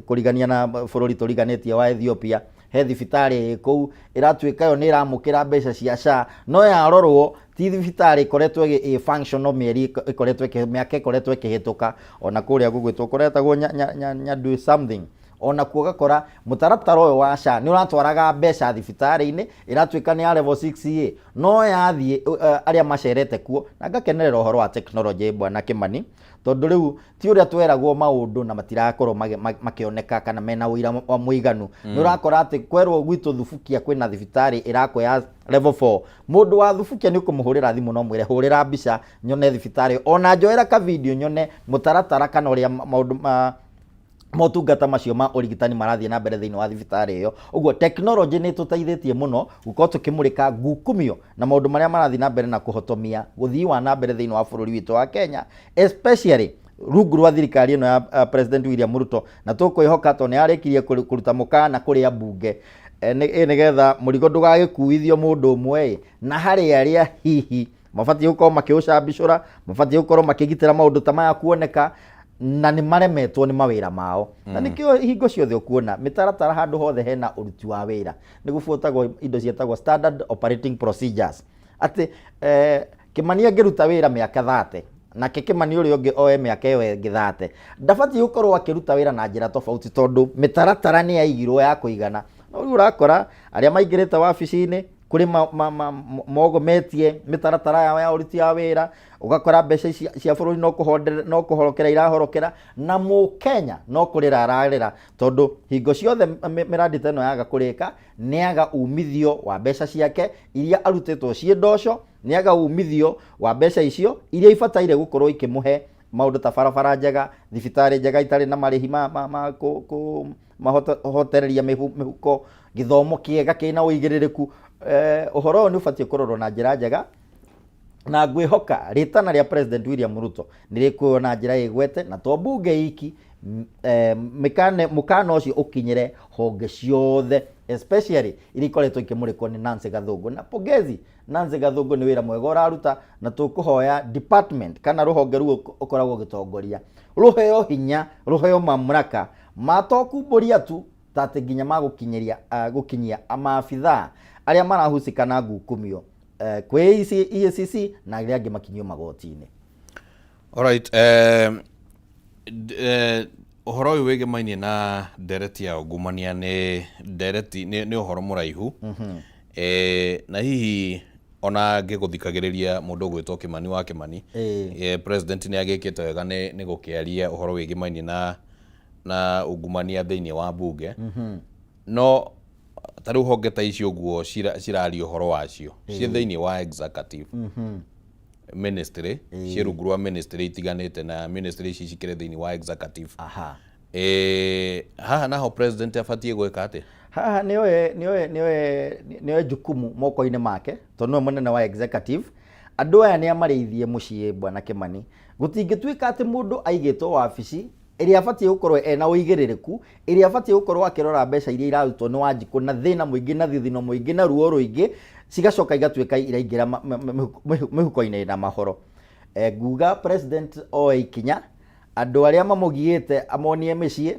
kũrigania na bũrũri tũriganĩtie wa Ethiopia, he thibitarĩ kũu ĩratuĩka yo nĩ ĩramũkĩra mbeca cia SHA, no yarorwo ti thibitarĩ ĩkoretwo ĩ functional mĩeri ĩkoretwo mĩaka ĩkoretwo ĩkĩhĩtũka. Ona kũrĩa gũgwĩtwo kũretagwo Nyandui something, ona kuo ũgakora mũtaratara ũyũ wa SHA nĩ ũratwaraga mbeca thibitarĩ-inĩ ĩratuĩka nĩ ya level 6A, no yathiĩ arĩa macerete kuo. Na ngakenerera ũhoro wa technology, bwana Kimani, tondũ rĩu ti ũrĩa tweragwo maũndũ na matirakorwo makĩoneka kana mena ũira wa mũiganu. Nĩ ũrakora atĩ kwerwo gwitũ Thubukia kwĩna thibitarĩ ĩrakwo ya level 4, mũndũ wa Thubukia nĩ ũkũmũhũrĩra thimũ no mwĩre, "Hũrĩra mbica nyone thibitarĩ, ona njoera ka video nyone mũtaratara kana ũrĩa maũndũ ma motungata macio ma ũrigitani marathiĩ na mbere thĩinĩ wa thibitarĩ ĩyo." Ũguo technology nĩ ĩtũteithĩtie mũno gũkorwo tũkĩmũrĩka ngukumio na maũndũ marĩa marathiĩ na mbere na kũhotomia ũthii wa na mbere thĩinĩ wa bũrũri witũ wa Kenya, especially rungu rwa thirikari ĩno ya President William Ruto. Na tũkwĩhoka tondũ nĩ arĩkirie kũruta mũkana kũrĩ ambunge nĩgetha mũrigo ndũgagĩkuithio mũndũ ũmwe ĩ, na harĩ arĩa hihi mabatiĩ gũkorwo makĩũcambicũra, mabatiĩ gũkorwo makĩgitĩra maũndũ ta maya kuoneka na nĩ maremetwo nĩ mawĩra mao. Na nĩkĩo hingo ciothe ũkuona mĩtaratara handũ hothe hena ũruti wa wĩra nĩ gũbuatagwo indo ciĩtagwo standard operating procedures, atĩ Kĩmani angĩruta wĩra mĩaka 30, nake Kĩmani ũrĩa ũngĩ oe mĩaka ĩyo ĩngĩ 30, ndabatiĩ gũkorwo akĩruta wĩra na njĩra tofauti, tondũ mĩtaratara nĩ yaigirwo ya kũigana. No rĩu ũrakora arĩa maingĩrĩte wabici-inĩ kũrĩ mogometie mĩtaratara yao ya ũruti wa wĩra, ũgakora mbeca ici cia bũrũri no kũhorokera irahorokera, na mũkenya no kũrĩra ararĩra, tondũ hingo ciothe mĩrandi ta ĩno yaga kũrĩka, nĩ aga umithio wa mbeca ciake iria arutĩtwo ciĩ ndoco, nĩ aga umithio wa mbeca icio iria ibataire gũkorwo ikĩmũhe maũndũ ta barabara njega, thibitarĩ njega itarĩ na marĩhi ma mahotereria mĩhuko, gĩthomo kĩega kĩna ũigĩrĩrĩku. Ũhoro ũyũ nĩ ũbatiĩ kũrorwo na njĩra njega, na ngwĩhoka rĩtana rĩa President William Ruto nĩ rĩkuoywo na njĩra ĩgwete, na to mbunge iki, mũkana ũcio ũkinyĩre honge ciothe, especially iria ikoretwo ikĩmũrĩkwo nĩ Nancy Gathũngũ. Na pongezi Nancy Gathũngũ nĩ wĩra mwega ũraruta, na tũkũhoya department kana rũhonge rũu ũkoragwo ũgĩtongoria rũheo hinya, rũheo mamlaka ma to kumbũria tu, ta atĩ nginya magũkinyĩria gũkinyia maabithaa arĩa marahusika na ngukumio kwĩ EACC na arĩa angĩ makinyio magoti-inĩ.
Alright, ũhoro ũyũ wĩgĩmainie na ndereti ya ungumania nĩ ndereti nĩ ũhoro mũraihu. Na hihi ona ngĩgũthikagĩrĩria, mũndũ ũgwĩtwo Kĩmani wa Kĩmani, president nĩ agĩkĩte wega nĩ gũkĩaria ũhoro wĩgĩmainie na ungumania thĩinĩ wa bunge, no ta rĩu honge ta icio ũguo ciraria ũhoro wacio ciĩ thĩinĩ wa executive. Ministry ciĩ rungu rwa ministry itiganĩte, na ministry ici cikĩrĩ thĩinĩ wa executive. Haha naho president abatiĩ gwĩka atĩa?
Haha nĩoe jukumu moko-inĩ make, tondũ nĩwe mũnene wa executive. Andũ aya nĩ amarĩithie mũciĩ, bwana Kimani. Gũtingĩtuĩka atĩ mũndũ aigĩtwo wabici ĩrĩa abatiĩ gũkorwo ena ũigĩrĩrĩku, ĩrĩa abatiĩ gũkorwo akĩrora mbeca iria irarutwo nĩ Wanjikũ na thĩna mũingĩ na thithino mũingĩ na ruo rũingĩ, cigacoka igatuĩka iraingĩra mĩhuko-inĩ na mahoro. Nguga president oe ikinya, andũ arĩa mamũgiĩte amonie mĩciĩ,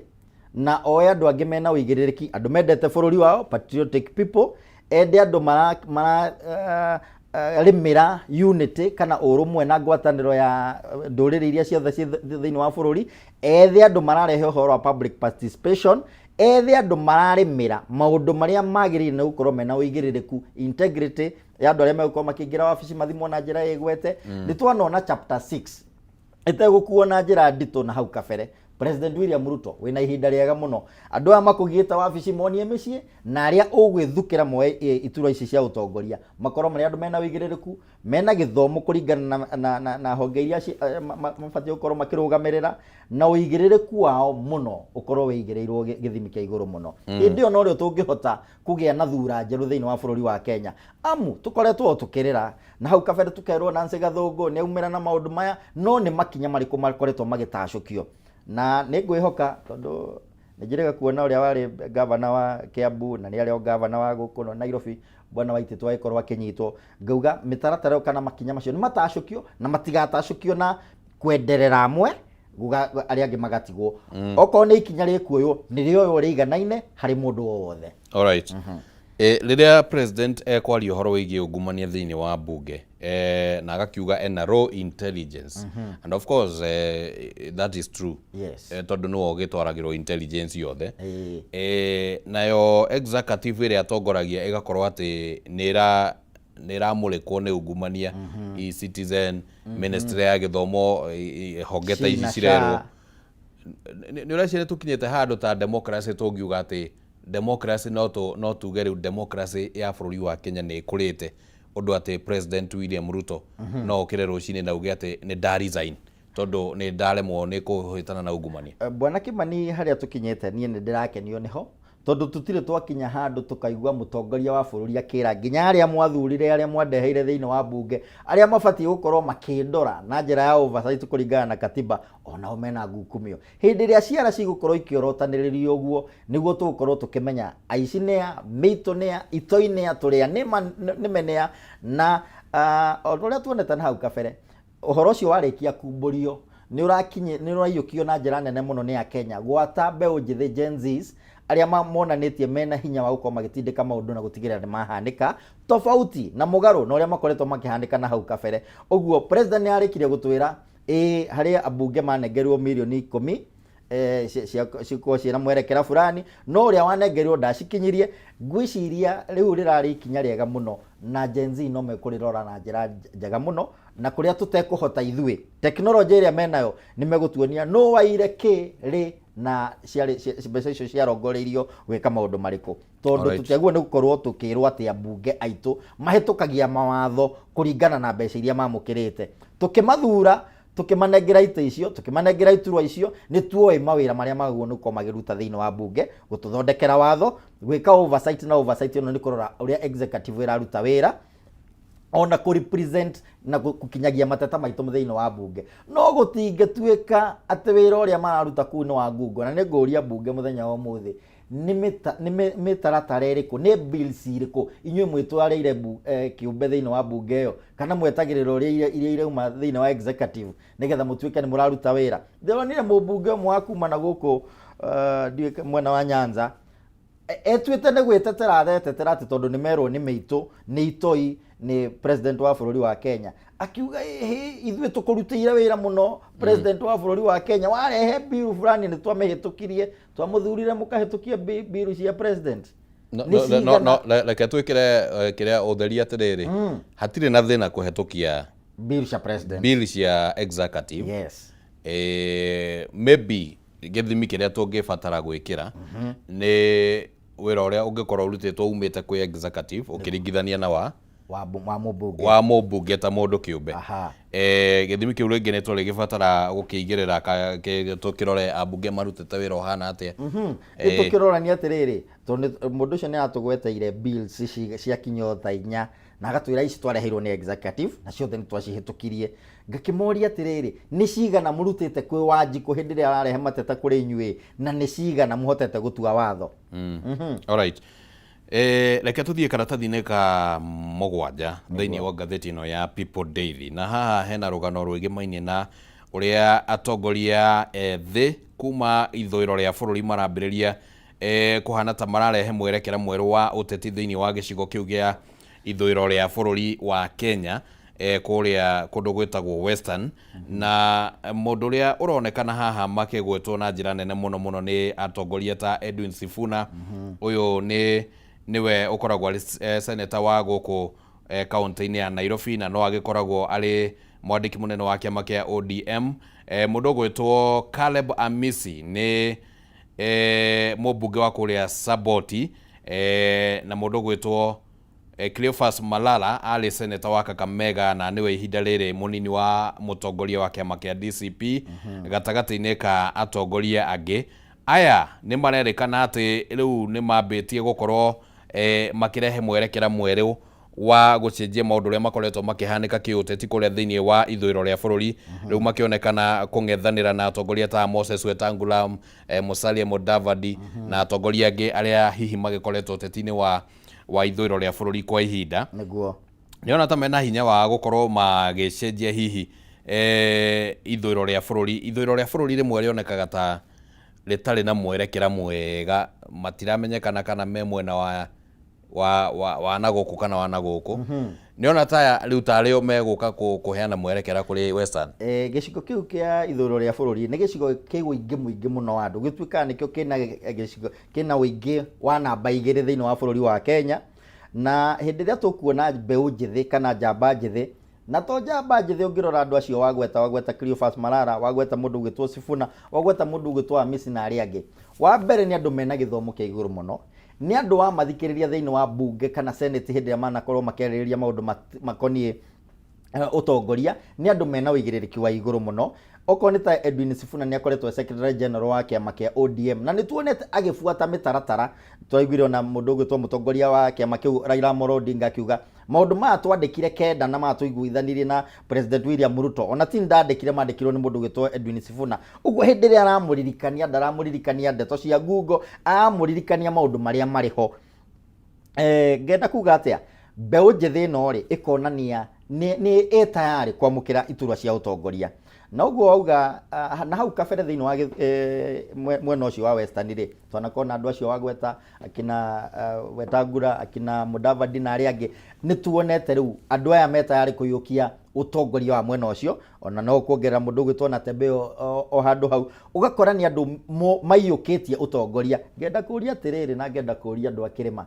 na oe andũ angĩ mena ũigĩrĩrĩki, andũ mendete bũrũri wao, patriotic people, ende andũ mara mara rĩmĩra unity kana ũrũmwe na ngwatanĩro ya ndũrĩrĩ iria ciothe ciĩ thĩinĩ wa bũrũri, ethe andũ mararehe ũhoro wa public participation, ethe andũ mararĩmĩra maũndũ marĩa magĩrĩire nĩ gũkorwo mena ũigĩrĩrĩku, integrity ya andũ arĩa megũkorwo makĩingĩra wabici mathimwo na njĩra ĩgwete. Nĩ twanona chapter 6 ĩtegũkuo na njĩra nditũ na hau kabere. President William Ruto, wĩna ihinda rĩega mũno. Andũ aya makũgiĩte wabici monie mĩciĩ, na arĩa ũgwĩthukĩra moe iturwa ici cia ũtongoria makorwo marĩ andũ mena ũigĩrĩrĩku, mena gĩthomo kũringana na honge iria mabatiĩ gũkorwo makĩrũgamĩrĩra, na ũigĩrĩrĩku wao mũno ũkorwo wĩigĩrĩirwo gĩthimi kĩa igũrũ mũno. Hĩndĩ ĩyo norĩo tũngĩhota kũgĩa na thura njerũ thĩinĩ wa bũrũri wa Kenya, amu tũkoretwo o tũkĩrĩra na hau kabere, tũkerwo Nancy Gathũngũ nĩ aumĩra na maũndũ maya, no nĩ makinya marĩkũ makoretwo magĩtacũkio? Na nĩ ngwĩhoka, tondũ nĩ njĩrĩga kuona ũrĩa warĩ gavana wa Kiambu na nĩ arĩ o gavana wa gũkũ Nairobi, bwana Waititu, agĩkorwo akĩnyitwo, ngauga mĩtaratara ĩyo kana makinya macio nĩ matacũkio, na matigatacũkio na kwenderera amwe arĩa angĩ magatigwo. Okorwo nĩ ikinya rĩkuoywo, nĩ rĩoywo rĩiganaine harĩ mũndũ o wothe.
Alright. Rĩrĩa president ekwaria ũhoro wĩgiĩ ungumania thĩinĩ wa bunge na agakiuga ena raw intelligence, and of course that is true, tondũ nĩwe ũgĩtwaragĩrwo intelligence yothe, nayo executive ĩrĩa atongoragia ĩgakorwo atĩ nĩ ĩramũrĩkwo nĩ ungumania, e-Citizen, ministry ya gĩthomo, honge ta ici
Cina
cirerwo
SHA.
Nĩ ũreciria tũkinyĩte handũ ta democracy tũngiuga atĩ democracy no tuge rĩu democracy ya bũrũri wa Kenya nĩ ĩkũrĩte ũndũ atĩ President William Ruto no okĩre rũcinĩ na uge atĩ nĩ nda resign tondũ nĩ ndaremwo nĩ kũhĩtana na ungumania?
Bwana Kimani, harĩa tũkinyĩte niĩ nĩ ndĩrakenio nĩho, tondũ tũtirĩ twakinya handũ tũkaigua mũtongoria wa bũrũri akĩra nginya arĩa mwathurire, arĩa mwandeheire thĩinĩ wa bunge, arĩa mabatiĩ gũkorwo makĩndora na njĩra ya oversight kũringana na katiba, onao mena ngukumio. Hĩndĩ ĩrĩa ciara cigũkorwo ikĩorotanĩrĩrio ũguo, nĩguo tũgũkorwo tũkĩmenya aici nĩa, mĩitũ nĩa, itoi nĩa, tũrĩa nĩme nĩa. Na o ta ũrĩa tuonete na hau kabere, ũhoro ũcio warĩkia kumbũrio nĩ ũraiyũkio na njĩra nene mũno nĩ Akenya, gwata mbeũ njĩthĩ, Gen Zs, arĩa monanĩtie mena hinya wa gũkorwo magĩtindĩka maũndũ na gũtigĩrĩra nĩ mahanĩka tofauti na mũgarũ na ũrĩa makoretwo makĩhanĩka na hau kabere. Ũguo president nĩ arĩkirie gũtwĩra ĩĩ harĩ ambunge manengerirwo mirioni 10 cikorwo ciĩna mwerekera fulani, no ũrĩa wanengerirwo ndacikinyirie. Ngwĩciria rĩu rĩrarĩ ikinya rĩega mũno, na Gen Z no mekũrĩrora na njĩra njega mũno, na kũrĩa tũtekũhota ithuĩ, tekinoronjĩ ĩrĩa menayo nĩ megũtuonia no waire kĩ rĩ na ciarĩ mbeca icio ciarongoreirio gwĩka maũndũ marĩkũ, tondũ tũtiagĩrĩirwo nĩ gũkorwo tũkĩrwo atĩ ambunge aitũ mahĩtũkagia mawatho kũringana na mbeca iria mamũkĩrĩte. Tũkĩmathura, tũkĩmanengera itĩ icio, tũkĩmanengera iturwa icio, nĩ tuoĩ mawĩra marĩa magĩrĩirwo nĩ gũkorwo makĩruta thĩinĩ wa bunge: gũtũthondekera watho, gwĩka oversight, na oversight ĩno nĩ kũrora ũrĩa executive ĩraruta wĩra, ona kũ represent na gũkinyagia mateta maitũ thĩinĩ wa bunge. No gũtingĩtuĩka atĩ wĩra ũrĩa mararuta kũu nĩ wa ngungo. Na nĩ ngũria bunge mũthenya wa ũmũthĩ, nĩ mĩtaratara ĩrĩkũ, nĩ bills irĩkũ inyuĩ mwĩtwarĩire kĩũmbe thĩinĩ wa bunge ĩyo, kana mwetagĩrĩra ũrĩa iria irauma thĩinĩ wa executive nĩgetha mũtuĩke nĩ mũraruta wĩra? Ndĩronire mũmbunge ũmwe wa kuma na gũkũ ndiũĩ mwena wa Nyanza etuĩte nĩ gwĩtetera, aretetera atĩ tondũ nĩ merwo nĩ mĩitũ, nĩ itoi, nĩ president wa bũrũri wa Kenya, akiuga, "Ĩhĩ, ithuĩ tũkũrutĩire wĩra mũno, president wa bũrũri wa Kenya, warehe bill fulani nĩ twamĩhĩtũkirie, twamũthurire mũkahĩtũkia bill cia president."
No,
Nĩ
no, no,
cigana?
No, reke twĩkĩre kĩrĩa ũtheri atĩrĩrĩ, hatirĩ na thĩna kũhetũkia
bill cia president,
bill cia executive. Maybe gĩthimi kĩrĩa tũngĩbatara gwĩkĩra nĩ wĩra ũrĩa ũngĩkorwo ũrutĩtwo umĩte kwĩ executive ũkĩringithania na wa
Wa mũmbunge.
Wa mũmbunge ta mũndũ kĩũmbe.
Aha.
Gĩthimi kĩu rĩngĩ nĩ tũrĩgĩbatara gũkĩigĩrĩra tũkĩrore ambunge marutĩte wĩra ũhana atĩa.
Nĩ tũkĩrorania atĩrĩrĩ, tondũ mũndũ ũcio nĩ aratũgweteire bills ciakinya thaa 4 na agatwĩra ici twareheirwo nĩ executive na ciothe nĩ twacihĩtũkirie. Ngakĩmoria atĩrĩrĩ, nĩ cigana mũrutĩte kwĩ Wanjikũ hĩndĩ ĩrĩa ararehe mateta kũrĩ inyuĩ, na nĩ cigana mũhotete gũtua watho?
Alright. Reke tuthiĩ karatathi-inĩ ka mũgwanja thĩinĩ wa ngathĩti ĩno ya People Daily, na haha hena rũgano rwĩgĩmainie na ũrĩa atongoria ethĩ kuma ithũĩro rĩa bũrũri marambĩrĩria kũhana ta mararehe mwerekera mwerũ wa ũteti thĩinĩ wa gĩcigo kĩu gĩa ithũĩro rĩa bũrũri wa Kenya, kũrĩa kũndũ gwĩtagwo Western. Na mũndũ ũrĩa ũronekana haha makĩgwetwo na njĩra nene mũno mũno nĩ atongoria ta Edwin Sifuna. Ũyũ nĩ nĩwe ũkoragwo arĩ senator wa gũkũ kaunti-inĩ ya Nairobi, na no agĩkoragwo arĩ mwandĩki mũnene wa kĩama kĩa ODM. Mũndũ ũgwĩtwo Caleb Amisi nĩ mũmbunge wa kũrĩa Saboti, na mũndũ ũgwĩtwo Cleophas Malala arĩ senator wa Kakamega na nĩwe ihinda rĩrĩ mũnini wa mũtongoria wa kĩama kĩa DCP, gatagatĩ-inĩ ka atongoria angĩ. Aya nĩ marerĩkana atĩ rĩu nĩ mambĩtie gũkorwo makĩrehe mwerekera mwerũ wa gũcenjia maũndũ ũrĩa makoretwo makĩhanĩka kĩũteti kũrĩa thĩinĩ wa ithũĩro rĩa bũrũri. Rĩu makĩonekana kũng'ethanĩra na atongoria ta Moses Wetangula, Musalia Mudavadi na atongoria angĩ arĩa hihi magĩkoretwo ũteti-inĩ wa ithũĩro rĩa bũrũri kwa ihinda.
Nĩguo.
Nĩona ta mena hinya wa gũkorwo magĩcenjia hihi ithũĩro rĩa bũrũri. Ithũĩro rĩa bũrũri rĩmwe rĩonekaga ta rĩtarĩ na mwerekera mwega, matiramenyekana kana me mwena wa na gũkũ kana wa na gũkũ. Nĩona ta rĩu tarĩo megũka kũheana mwerekera kũrĩ Western.
Gĩcigo kĩu kĩa ithũĩro rĩa bũrũri nĩ gĩcigo kĩ ũingĩ mũingĩ mũno wa andũ, gĩtuĩkaga nĩkĩo kĩna gĩcigo kĩna ũingĩ wa namba 2 thĩinĩ wa bũrũri wa Kenya. Na hĩndĩ ĩrĩa tũkuona mbeũ njĩthĩ kana njamba njĩthĩ, na to njamba njĩthĩ, ũngĩrora andũ acio wagweta Cleophas Malala, wagweta mũndũ ũgwĩtwo Sifuna, wagweta mũndũ ũgwĩtwo Amisi na arĩa angĩ, wa mbere nĩ andũ mena gĩthomo kĩa igũrũ mũno, nĩ andũ wamathikĩrĩria thĩinĩ wa bunge kana senate hĩndĩ ĩrĩa manakorwo makĩarĩrĩria maũndũ makoniĩ ũtongoria, nĩ andũ mena ũigĩrĩrĩki wa igũrũ mũno. Okorwo nĩ ta Edwin Sifuna nĩ akoretwo secretary general wa kĩama kĩa ODM, na nĩ tuonete agĩbuata mĩtaratara. Twaiguire ona mũndũ ũgwĩtwo mũtongoria wa kĩama kĩu Raila Amolo Odinga akiuga maũndũ maya twandĩkire kenda na maya tũiguithanirie na President William Ruto, ona ti ndandĩkire, mandĩkirwo nĩ mũndũ ũgwĩtwo Edwin Sifuna. Ũguo hĩndĩ ĩrĩa aramũririkania, ndaramũririkania ndeto cia ngungo, aramũririkania maũndũ marĩa marĩ ho. Ngenda kuga atĩa, mbeũ njĩthĩ ĩno rĩ ĩkonania nĩ ĩ tayarĩ kwamũkĩra iturwa cia ũtongoria. Na ũguo wauga, na hau kabere thĩinĩ wa mwena ũcio wa Western rĩ, twanakorwo na andũ acio wagweta akina Wetangula, akina Mudavadi na arĩa angĩ. Nĩ tuonete rĩu andũ aya me tayarĩ kũiyũkia ũtongoria wa mwena ũcio, ona no kuongerera mũndũ ũgwĩtwo Natembeya o handũ hau, ũgakora nĩ andũ maiyũkĩtie ũtongoria. Ngenda kũria atĩrĩrĩ, na ngenda kũria andũ a kĩrĩma,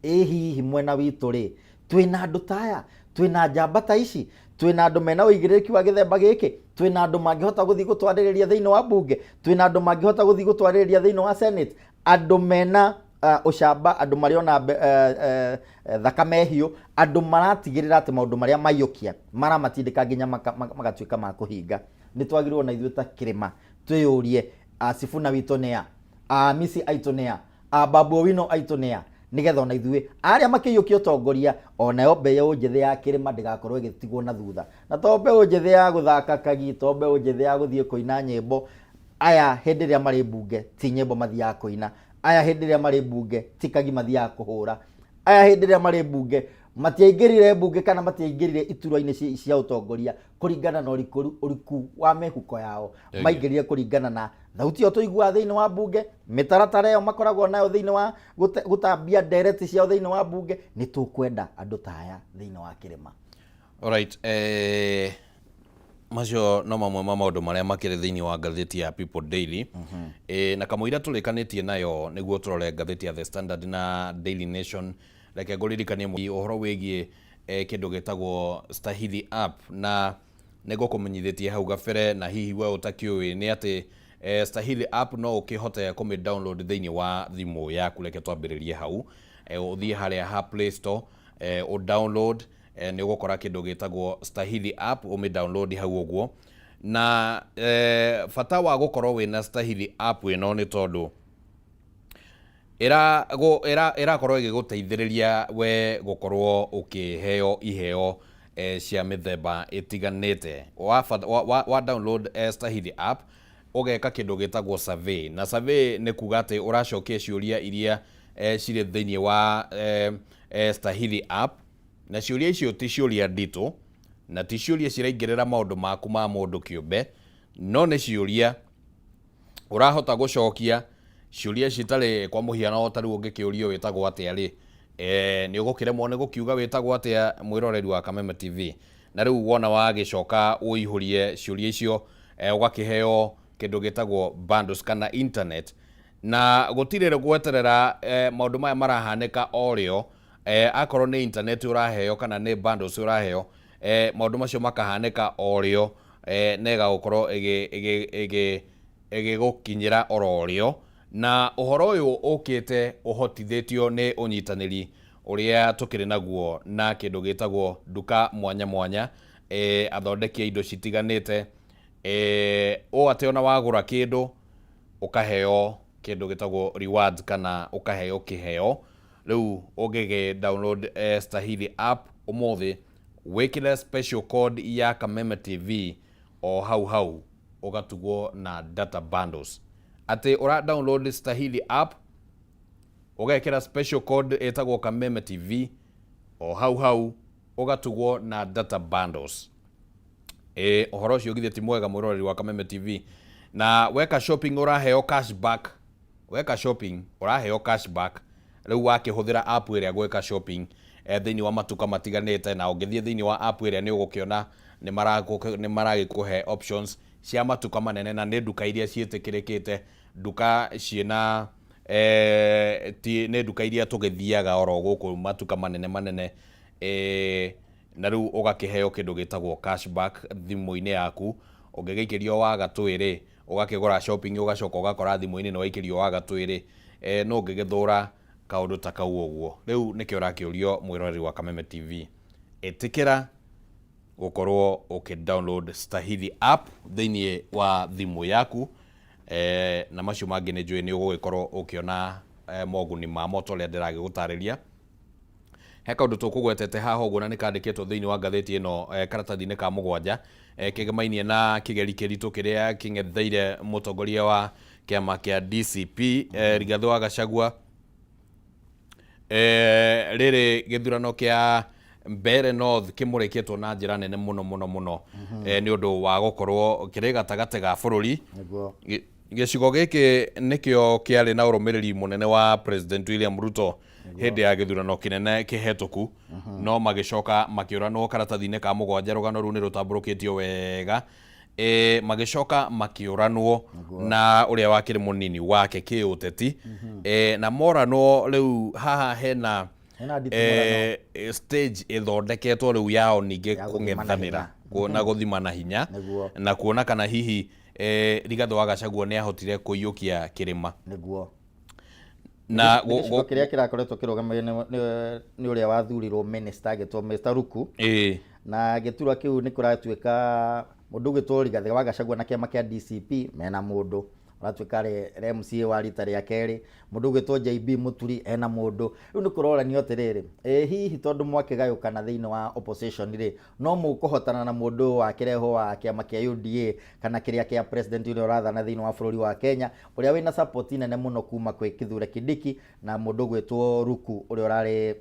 ĩ hihi mwena witũ rĩ twĩna andũ ta aya, twĩna njamba ta ici, twĩna andũ mena ũigĩrĩrĩki wa gĩthemba gĩkĩ, twĩna andũ mangĩhota gũthiĩ gũtwarĩrĩria thĩinĩ wa bunge, twĩna andũ mangĩhota gũthiĩ gũtwarĩrĩria thĩinĩ wa senate, andũ mena ũcamba, andũ marĩ ona thakame hiũ, andũ maratigĩrĩra atĩ maũndũ marĩa maiyũkia maramatindĩka nginya magatuĩka ma kũhinga. Nĩ twagĩrĩirwo na ithuĩ ta kĩrĩma twĩyũrie, Sifuna witũ nĩ a, Amisi aitũ nĩ a, Babu Owino aitũ nĩ a, nĩgetha ona ithuĩ arĩa makĩiyũkia ũtongoria, onayo mbeũ njĩthĩ ya kĩrĩma ndĩgakorwo ĩgĩtigwo na thutha. Na to mbeũ njĩthĩ ya gũthaka kagi, to mbeũ njĩthĩ ya gũthiĩ kũina nyĩmbo. Aya hĩndĩ ĩrĩa marĩ mbunge ti nyĩmbo mathiaga kũina, aya hĩndĩ ĩrĩa marĩ mbunge ti kagi mathiaga kũhũra, aya hĩndĩ ĩrĩa marĩ mbunge matiaingĩrire mbunge kana matiaingĩrire iturwa-inĩ cia ũtongoria kũringana na ũriku wa mĩhuko yao, maingĩrire kũringana na thauti ĩyo tũiguaga thĩinĩ wa mbunge, mĩtaratara ĩyo makoragwo nayo thĩinĩ wa gũtambia ndereti ciao thĩinĩ wa mbunge. Nĩ tũkwenda andũ ta aya thĩinĩ wa kĩrĩma.
Alright, macio no mamwe ma maũndũ marĩa makĩrĩ thĩinĩ wa ngathĩti ya People Daily. Na kamũira tũrĩkanĩtie nayo nĩguo tũrore ngathĩti ya The Standard na Daily Nation, reke ngũririkanie ũhoro wĩgiĩ kĩndũ gĩtagwo Stahili app, na nĩngũkũmenyithĩtie hau gabere, na hihi we ũtakĩũĩ nĩ atĩ Stahili app no ũkĩhote kũmĩ download thĩinĩ wa thimũ yaku. Reke twambĩrĩrie hau, ũthiĩ harĩa ha Play Store, ũ download. Nĩ ũgũkora kĩndũ gĩtagwo Stahili app, ũmĩ download hau ũguo. Na bata wa gũkorwo wĩna Stahili app ĩno nĩ tondũ ĩrakorwo ĩgĩgũteithĩrĩria we gũkorwo ũkĩheo iheo cia mĩthemba ĩtiganĩte. Wa download Stahili app, ũgeka kĩndũ gĩtagwo survey. Na survey nĩ kuga atĩ ũracokia ciũria iria cirĩ thĩinĩ wa Stahili app. Na ciũria icio ti ciũria nditũ, na ti ciũria ciraingĩrĩra maũndũ maku ma mũndũ kĩũmbe, no nĩ ciũria ũrahota gũcokia, ciũria citarĩ kwa mũhiano ta rĩu ũngĩkĩũrio wĩtagwo atĩa rĩ, nĩ ũgũkĩremwo nĩ gũkiuga wĩtagwo atĩa, mwĩroreri wa Kameme TV. Na rĩu wona wagĩcoka ũihũrie ciũria icio, ũgakĩheo kĩndũ gĩtagwo bundles kana internet. Na gũtirĩ gweterera, maũndũ maya marahanĩka o rĩo. Akorwo nĩ internet ũraheo kana nĩ bundles ũraheo, maũndũ macio makahanĩka o rĩo, na ĩgagũkorwo ĩgĩgũkinyĩra oro rĩo. Na ũhoro ũyũ ũkĩte ũhotithĩtio nĩ ũnyitanĩri ũrĩa tũkĩrĩ naguo na kĩndũ gĩtagwo nduka mwanya mwanya, athondeki a indo citiganĩte, ũũ atĩ ona wagũra kĩndũ ũkaheo kĩndũ gĩtagwo rewards kana ũkaheo kĩheo. Rĩu ũngĩgĩ download Stahili app ũmũthĩ, wĩkĩre special code ya Kameme TV, o hau hau ũgatugwo na data bundles. Atĩ ũra download Stahili app, ũgekĩra special code ĩtagwo Kameme TV, o hau hau ũgatugwo na data bundles. Ũhoro ũcio githĩ ti mwega, mwĩroreri wa Kameme TV? Na weka shopping ũraheo cashback. Weka shopping ũraheo cashback. Rĩu wakĩhũthĩra app ĩrĩa gwĩka shopping thĩinĩ wa matuka matiganĩte, na ũngĩthiĩ thĩinĩ wa app ĩrĩa nĩ ũgũkĩona nĩ maragĩkũhe options cia matuka manene, na nĩ nduka iria ciĩtĩkĩrĩkĩte, nduka ciĩna ti nĩ nduka iria tũgĩthiaga oro gũkũ, matuka manene manene. Na rĩu ũgakĩheo kĩndũ gĩtagwo cashback thimũ-inĩ yaku. Ũngĩgĩikĩrio wa gatwĩrĩ, ũgakĩgũra shopping, ũgacoka ũgakora thimũ-inĩ nĩ waikĩrio wa gatwĩrĩ, no ũngĩgĩthũra kaũndũ ta kau ũguo? Rĩu nĩkĩo ũrakĩũrio, mwĩroreri wa Kameme TV, ĩtĩkĩra gũkorwo ũkĩ download Stahili app thĩinĩ wa thimũ yaku, na macio mangĩ nĩ njũĩ nĩ ũgũgĩkorwo ũkĩona moguni mamo ta ũrĩa ndĩragĩgũtarĩria. He kaũndũ tũkũgwetete haha ũguo na nĩ kandĩkĩtwo thĩinĩ wa ngathĩti ĩno, karatathi-inĩ ka 7, kĩgemainie na kĩgeri kĩritũ kĩrĩa kĩng'etheire mũtongoria wa kĩama kĩa DCP, Rigathĩ wa Gachagua. Rĩrĩ gĩthurano kĩa Mbeere North kĩmũrĩkĩtwo na njĩra nene mũno mũno mũno, nĩ ũndũ wa gũkorwo kĩrĩ gatagatĩ ga bũrũri. Gĩcigo gĩkĩ nĩkĩo kĩarĩ na ũrũmĩrĩri mũnene wa President William Ruto hĩndĩ ya gĩthurano kĩnene kĩhetũku, no magĩcoka makĩũranwo. Karatathi-inĩ ka 7 rũgano rũu nĩ rũtambũrũkĩtio wega. Magĩcoka makĩũranwo na ũrĩa wakĩrĩ mũnini wake kĩũteti, na moranwo. Rĩu haha hena
Hena nditimũrano.
Stage ĩthondeketwo rĩu yao ningĩ
Ya gũthimana
kũng'ethanĩra
hinya.
Na gũthimana hinya na kuona kana hihi Rigathĩ wa Gachagua nĩ ahotire kũiyũkia kĩrĩma. Na
Nĩ gĩcigo kĩrĩa kĩrakoretwo kĩrũgamĩrĩire nĩ ũrĩa wathurirwo minister agĩtwo Mr. Ruku. Na gĩturwa kĩu nĩ kũratuĩka mũndũ ũgĩtwo Rigathĩ wa Gachagua na kĩama kĩa DCP mena mũndũ ũratuĩka arĩ MCA wa rita rĩa kerĩ, mũndũ ũgwĩtwo JB Mũturi ena mũndũ. Rĩu nĩ kũroranio atĩrĩrĩ, ĩ hihi tondũ mwakĩgayũkana thĩinĩ wa opposition rĩ, no mũkũhotana na mũndũ ũyũ wakĩrehwo wa kĩama kĩa UDA kana kĩrĩa kĩa president ũrĩa ũrathana thĩinĩ wa bũrũri wa Kenya, ũrĩa wĩna support nene mũno kuma kwĩ Kithure Kindiki na mũndũ ũgwĩtwo Ruku ũrĩa ũrarĩ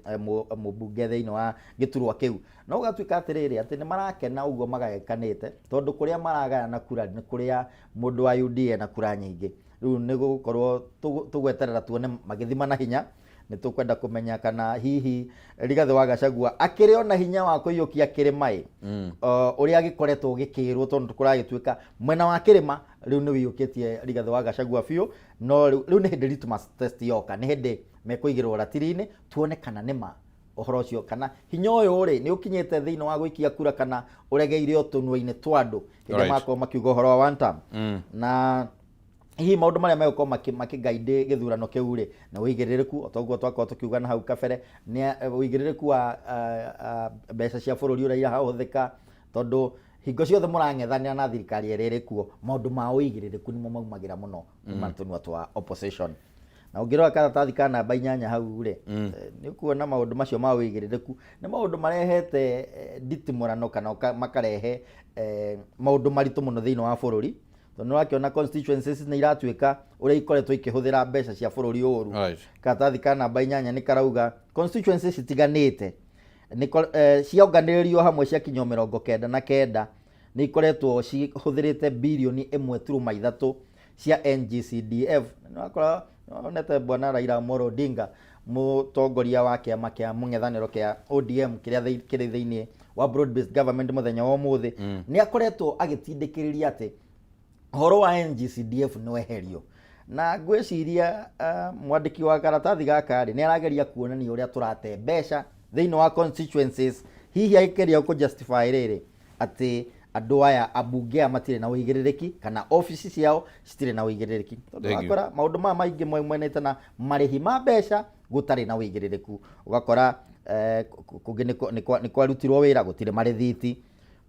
mũmbunge thĩinĩ wa gĩturwa kĩu. No gũgatuĩka atĩrĩrĩ, atĩ nĩ marakena ũguo magayũkanĩte, tondũ kũrĩa maragayana kura nĩ kũrĩa mũndũ wa UDA na kura nyingĩ. Rĩu nĩ gũgũkorwo tũgweterera tuone magĩthimana hinya. Nĩ tũkwenda kũmenya kana hihi Rigathĩ wa Gachagua akĩrĩ ona hinya wa kũiyũkia kĩrĩma ĩ, ũrĩa gĩkoretwo gĩkĩrwo, tondũ kũragĩtuĩka mwena wa kĩrĩma rĩu nĩ wĩiyũkĩtie Rigathĩ wa Gachagua biũ. No rĩu nĩ hĩndĩ litmus test yoka, nĩ hĩndĩ mekũigĩrwo ratiri-inĩ tuone kana nĩ ma ũhoro ũcio, kana hinya ũyũ rĩ nĩ ũkinyĩte thĩinĩ wa gũikia kura kana ũregeire o tũnua-inĩ twa andũ hĩndĩ makorwo makiuga ũhoro wa one term. Na Hihi maũndũ marĩa megũkorwo makĩguide gĩthurano kĩu rĩ, nĩ ũigĩrĩrĩku o toguo twakorwo tũkiuga na hau kabere, nĩ ũigĩrĩrĩku wa mbeca cia bũrũri ũrĩa irahũthĩka, tondũ hingo ciothe mũrang'ethanĩra na thirikari ĩrĩa ĩrĩ kuo, maũndũ ma ũigĩrĩrĩku nĩmo maumagĩra mũno kuma tũnua twa opposition. Na ũngĩrora karatathi ka namba 8 hau rĩ, nĩ ũkuona maũndũ macio ma ũigĩrĩrĩku nĩ maũndũ marehete nditimũrano kana makarehe maũndũ maritũ mũno thĩinĩ wa bũrũri. Tondũ nĩ ũrakĩona constituencies nĩ iratuĩka ũrĩa ikoretwo ikĩhũthĩra mbeca cia bũrũri ũru. Karatathi ka namba 8 nĩ karauga constituencies citiganĩte cionganĩrĩrio hamwe ciakinya 99 nĩ ikoretwo cihũthĩrĩte birioni 1.3 cia NGCDF. Nĩ wakora onete bwana Raila Amolo Odinga, mũtongoria wa kĩama kĩa mũng'ethanĩro kĩa ODM kĩrĩa kĩrĩ thĩinĩ wa broad based government, mũthenya wa ũmũthĩ nĩ akoretwo agĩtindĩkĩrĩria atĩ ũhoro wa NGCDF nĩ weherio. Na ngwĩciria mwandĩki wa karatathi gaka rĩ, nĩ arageria kuonania ũrĩa tũrate mbeca thĩinĩ wa constituencies, hihi agĩkeria kũ justify rĩrĩ atĩ andũ aya ambunge aya matirĩ na ũigĩrĩrĩki kana obici ciao citirĩ na ũigĩrĩrĩki, tondũ wakora maũndũ maya maingĩ maumanĩte na marĩhi ma mbeca gũtarĩ na ũigĩrĩrĩku. Ũgakora kũngĩ nĩ kwarutirwo wĩra gũtirĩ marĩthiti,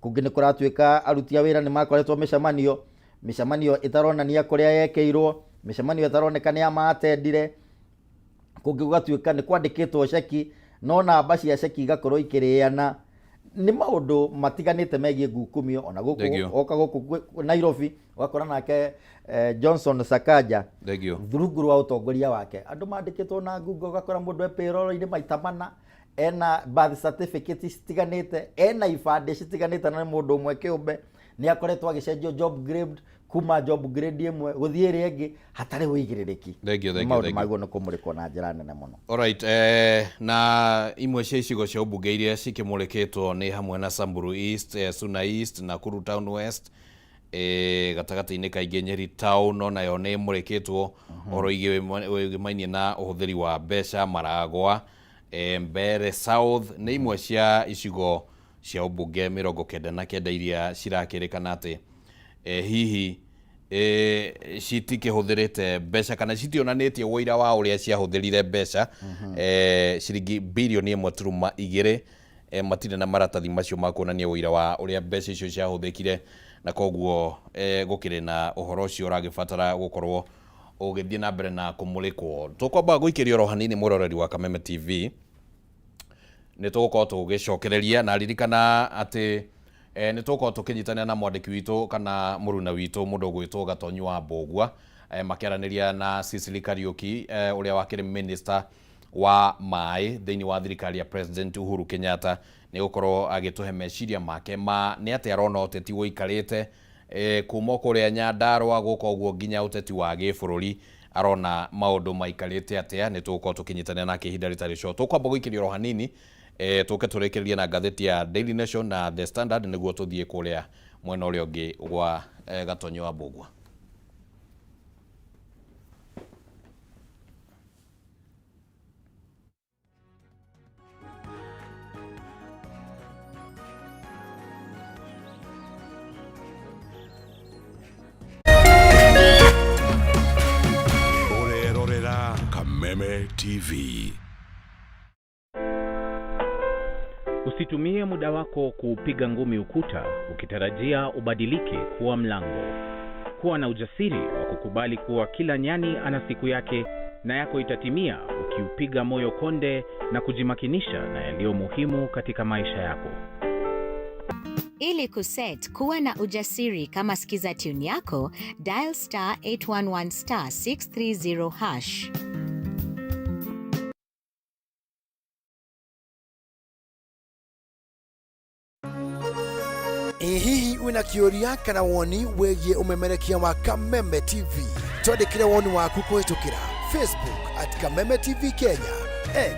kũngĩ nĩ kũratuĩka aruti a wĩra nĩ makoretwo mĩcemanio ĩtaronania kũrĩa yekĩirwo, mĩcemanio ĩtaroneka nĩ ya maatendire, kũngĩ gũgatuĩka nĩ kwandĩkĩtwo ceki no namba cia ceki igakorwo ikĩrĩana. Nĩ maũndũ matiganĩte megiĩ ngukumio. Ona gũkũ oka gũkũ Nairobi ũgakora nake Johnson Sakaja rungu rwa ũtongoria wake andũ mandĩkĩtwo na ngungo, ũgakora mũndũ e payroll-inĩ maita mana, ena birth certificate citiganĩte, ena ibandĩ citiganĩte, na nĩ mũndũ ũmwe kĩũmbe. Nĩ akoretwo agĩcenjio job grade kuma job grade ĩmwe gũthiĩ ĩrĩa ĩngĩ hatarĩ ũigĩrĩrĩki. Maũndũ maguo nĩ kũmũrĩkwo na njĩra nene mũno.
Alright, na imwe cia icigo cia ũmbunge iria cikĩmũrĩkĩtwo nĩ hamwe na Samburu East, Suna East, Nakuru Town West, gatagatĩ-inĩ kaingĩ Nyeri Town onayo nĩ ĩmũrĩkĩtwo ũhoro wĩgĩmainie na ũhũthĩri wa mbeca, Maragwa, Mbeere South nĩ imwe cia icigo cia ũmbunge 99 iria cirakĩrĩkana atĩ hihi citikĩhũthĩrĩte mbeca kana citionanĩtie ũira wa ũrĩa ciahũthĩrire mbeca, ciringi birioni 1.2, matirĩ na maratathi macio ma kuonania ũira wa ũrĩa mbeca icio ciahũthĩkire, na koguo gũkĩrĩ na ũhoro ũcio ũragĩbatara gũkorwo ũgĩthiĩ na mbere na kũmũrĩkwo. Tũkwamba gũikĩria oro hanini mwĩroreri wa Kameme TV, nĩ tũgũkorwo tũgĩcokereria na ririkana atĩ nĩ tũgũkorwo tũkĩnyitanĩra na mwandĩki witũ kana mũruna witũ mũndũ ũgwĩtwo Gatonyi wa Mbũgua, makĩaranĩria na Cecily Kariuki, ũrĩa wakĩrĩ minister wa maĩ thĩinĩ wa thirikari ya President Uhuru Kenyatta, nĩ gũkorwo agĩtũhe meciria make ma nĩ atĩ arona ũteti ũikarĩte kuma kũrĩa Nyandarua gũka ũguo nginya ũteti wa gĩbũrũri, arona maũndũ maikarĩte atĩa. Nĩ tũgũkorwo tũkĩnyitanĩra nake ihinda rĩtarĩ coa. Tũkwamba gũikĩria oro hanini, tũke tũrĩkĩrĩrie na ngathĩti ya Daily Nation na The Standard nĩguo tũthiĩ kũrĩa mwena ũrĩa ũngĩ gwa Gatonyi wa Mbũgua.
Ũrerorera Kameme TV.
Usitumie muda wako kuupiga ngumi ukuta ukitarajia ubadilike kuwa mlango. Kuwa na ujasiri wa kukubali kuwa kila nyani ana siku yake na yako itatimia ukiupiga moyo konde na kujimakinisha na yaliyo muhimu katika maisha yako.
Ili kuset kuwa na ujasiri kama skiza tune yako, dial star 811 star 630 hash.
Ĩ hihi wĩna kĩũria kana woni wĩgiĩ ũmemerekia wa Kameme TV? Twandĩkĩre woni waku kũhĩtũkĩra Facebook at Kameme TV Kenya,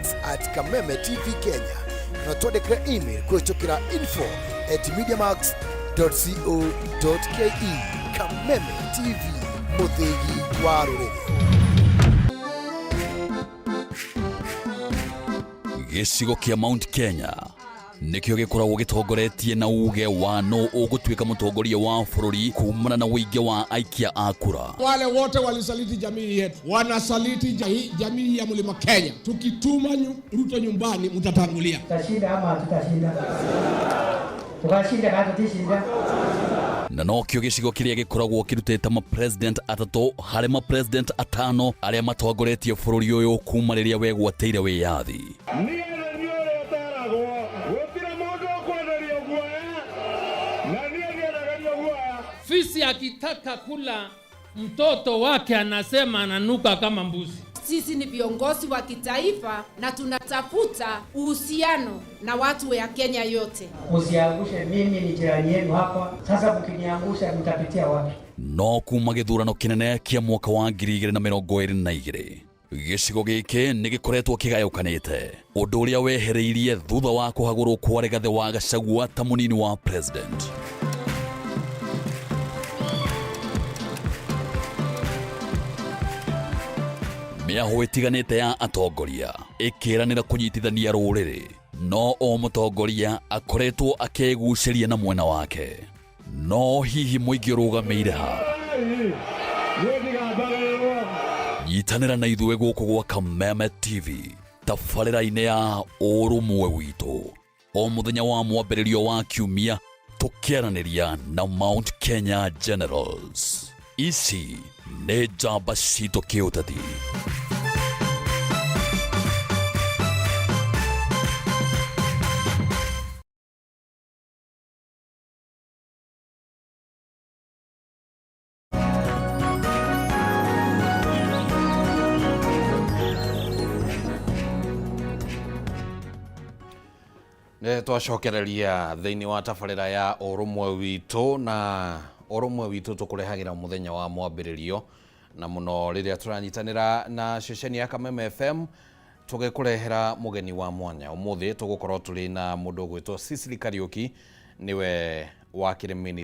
X at Kameme TV Kenya, kana twandĩkĩre email kũhĩtũkĩra info@mediamax.co.ke. Kameme TV, mũthĩgi wa rũrĩrĩ.
Gĩcigo kĩa Mount Kenya
Nĩkĩo gĩkoragwo gĩtongoretie na uge wa no ũgũtuĩka mũtongoria wa bũrũri kumana na ũingĩ wa aikia a kura.
Wale wote walisaliti jamii yetu, wanasaliti jamii ya Mlima Kenya. Tukituma Ruto nyumbani, mtatangulia.
Tutashinda ama hatutashinda? Tukashinda kana tutishinda?
Na nokĩo gĩcigo kĩrĩa gĩkoragwo kĩrutĩte mapresident atatũ harĩ mapresident atano arĩa matongoretie bũrũri ũyũ kuma rĩrĩa wegwatĩire wĩyathi.
Niĩ nĩ niĩ ũrĩa ũteragwo, gũtirĩ mũndũ ũkwenderio guoya, na niĩ ndiendagĩrio guoya.
Fisi akitaka kula mtoto wake anasema ananuka kama mbuzi.
Sisi ni viongozi wa kitaifa na tunatafuta uhusiano na watu ya Kenya yote.
Msiangushe, mimi ni jirani yenu hapa. Sasa mkiniangusha mtapitia wapi?
No kuma gĩthurano kĩnene kĩa mwaka wa 2022, gĩcigo gĩkĩ nĩ gĩkoretwo kĩgayũkanĩte, ũndũ ũrĩa wehereirie thutha wa kũhagũrwo kwa Rigathĩ wa Gachagua ta mũnini wa president. Mĩahũ ĩtiganĩte ya atongoria ĩkĩranĩra kũnyitithania rũrĩrĩ, no o mũtongoria akoretwo akĩgucĩria na mwena wake. No hihi mũingĩ ũrũgamĩire ha? Nyitanĩra na ithuĩ gũkũ gwa Kameme TV tabarĩra-inĩ ya Ũrũmwe Witũ o mũthenya wa mwambĩrĩrio wa kiumia, tũkĩaranĩria na Mount Kenya Generals. Ici nĩ njamba citũ kĩũteti.
Nĩ twacokereria thĩinĩ wa tabarĩra ya Ũrũmwe Witũ, na Ũrũmwe Witũ tũkũrehagĩra mũthenya wa mwambĩrĩrio, na mũno rĩrĩa tũranyitanĩra na ceceni ya Kameme FM tũgĩkũrehera mũgeni wa mwanya. Ũmũthĩ tũgũkorwo tũrĩ na mũndũ ũgwĩtwo Cecily Kariũki, nĩwe wakĩrĩ.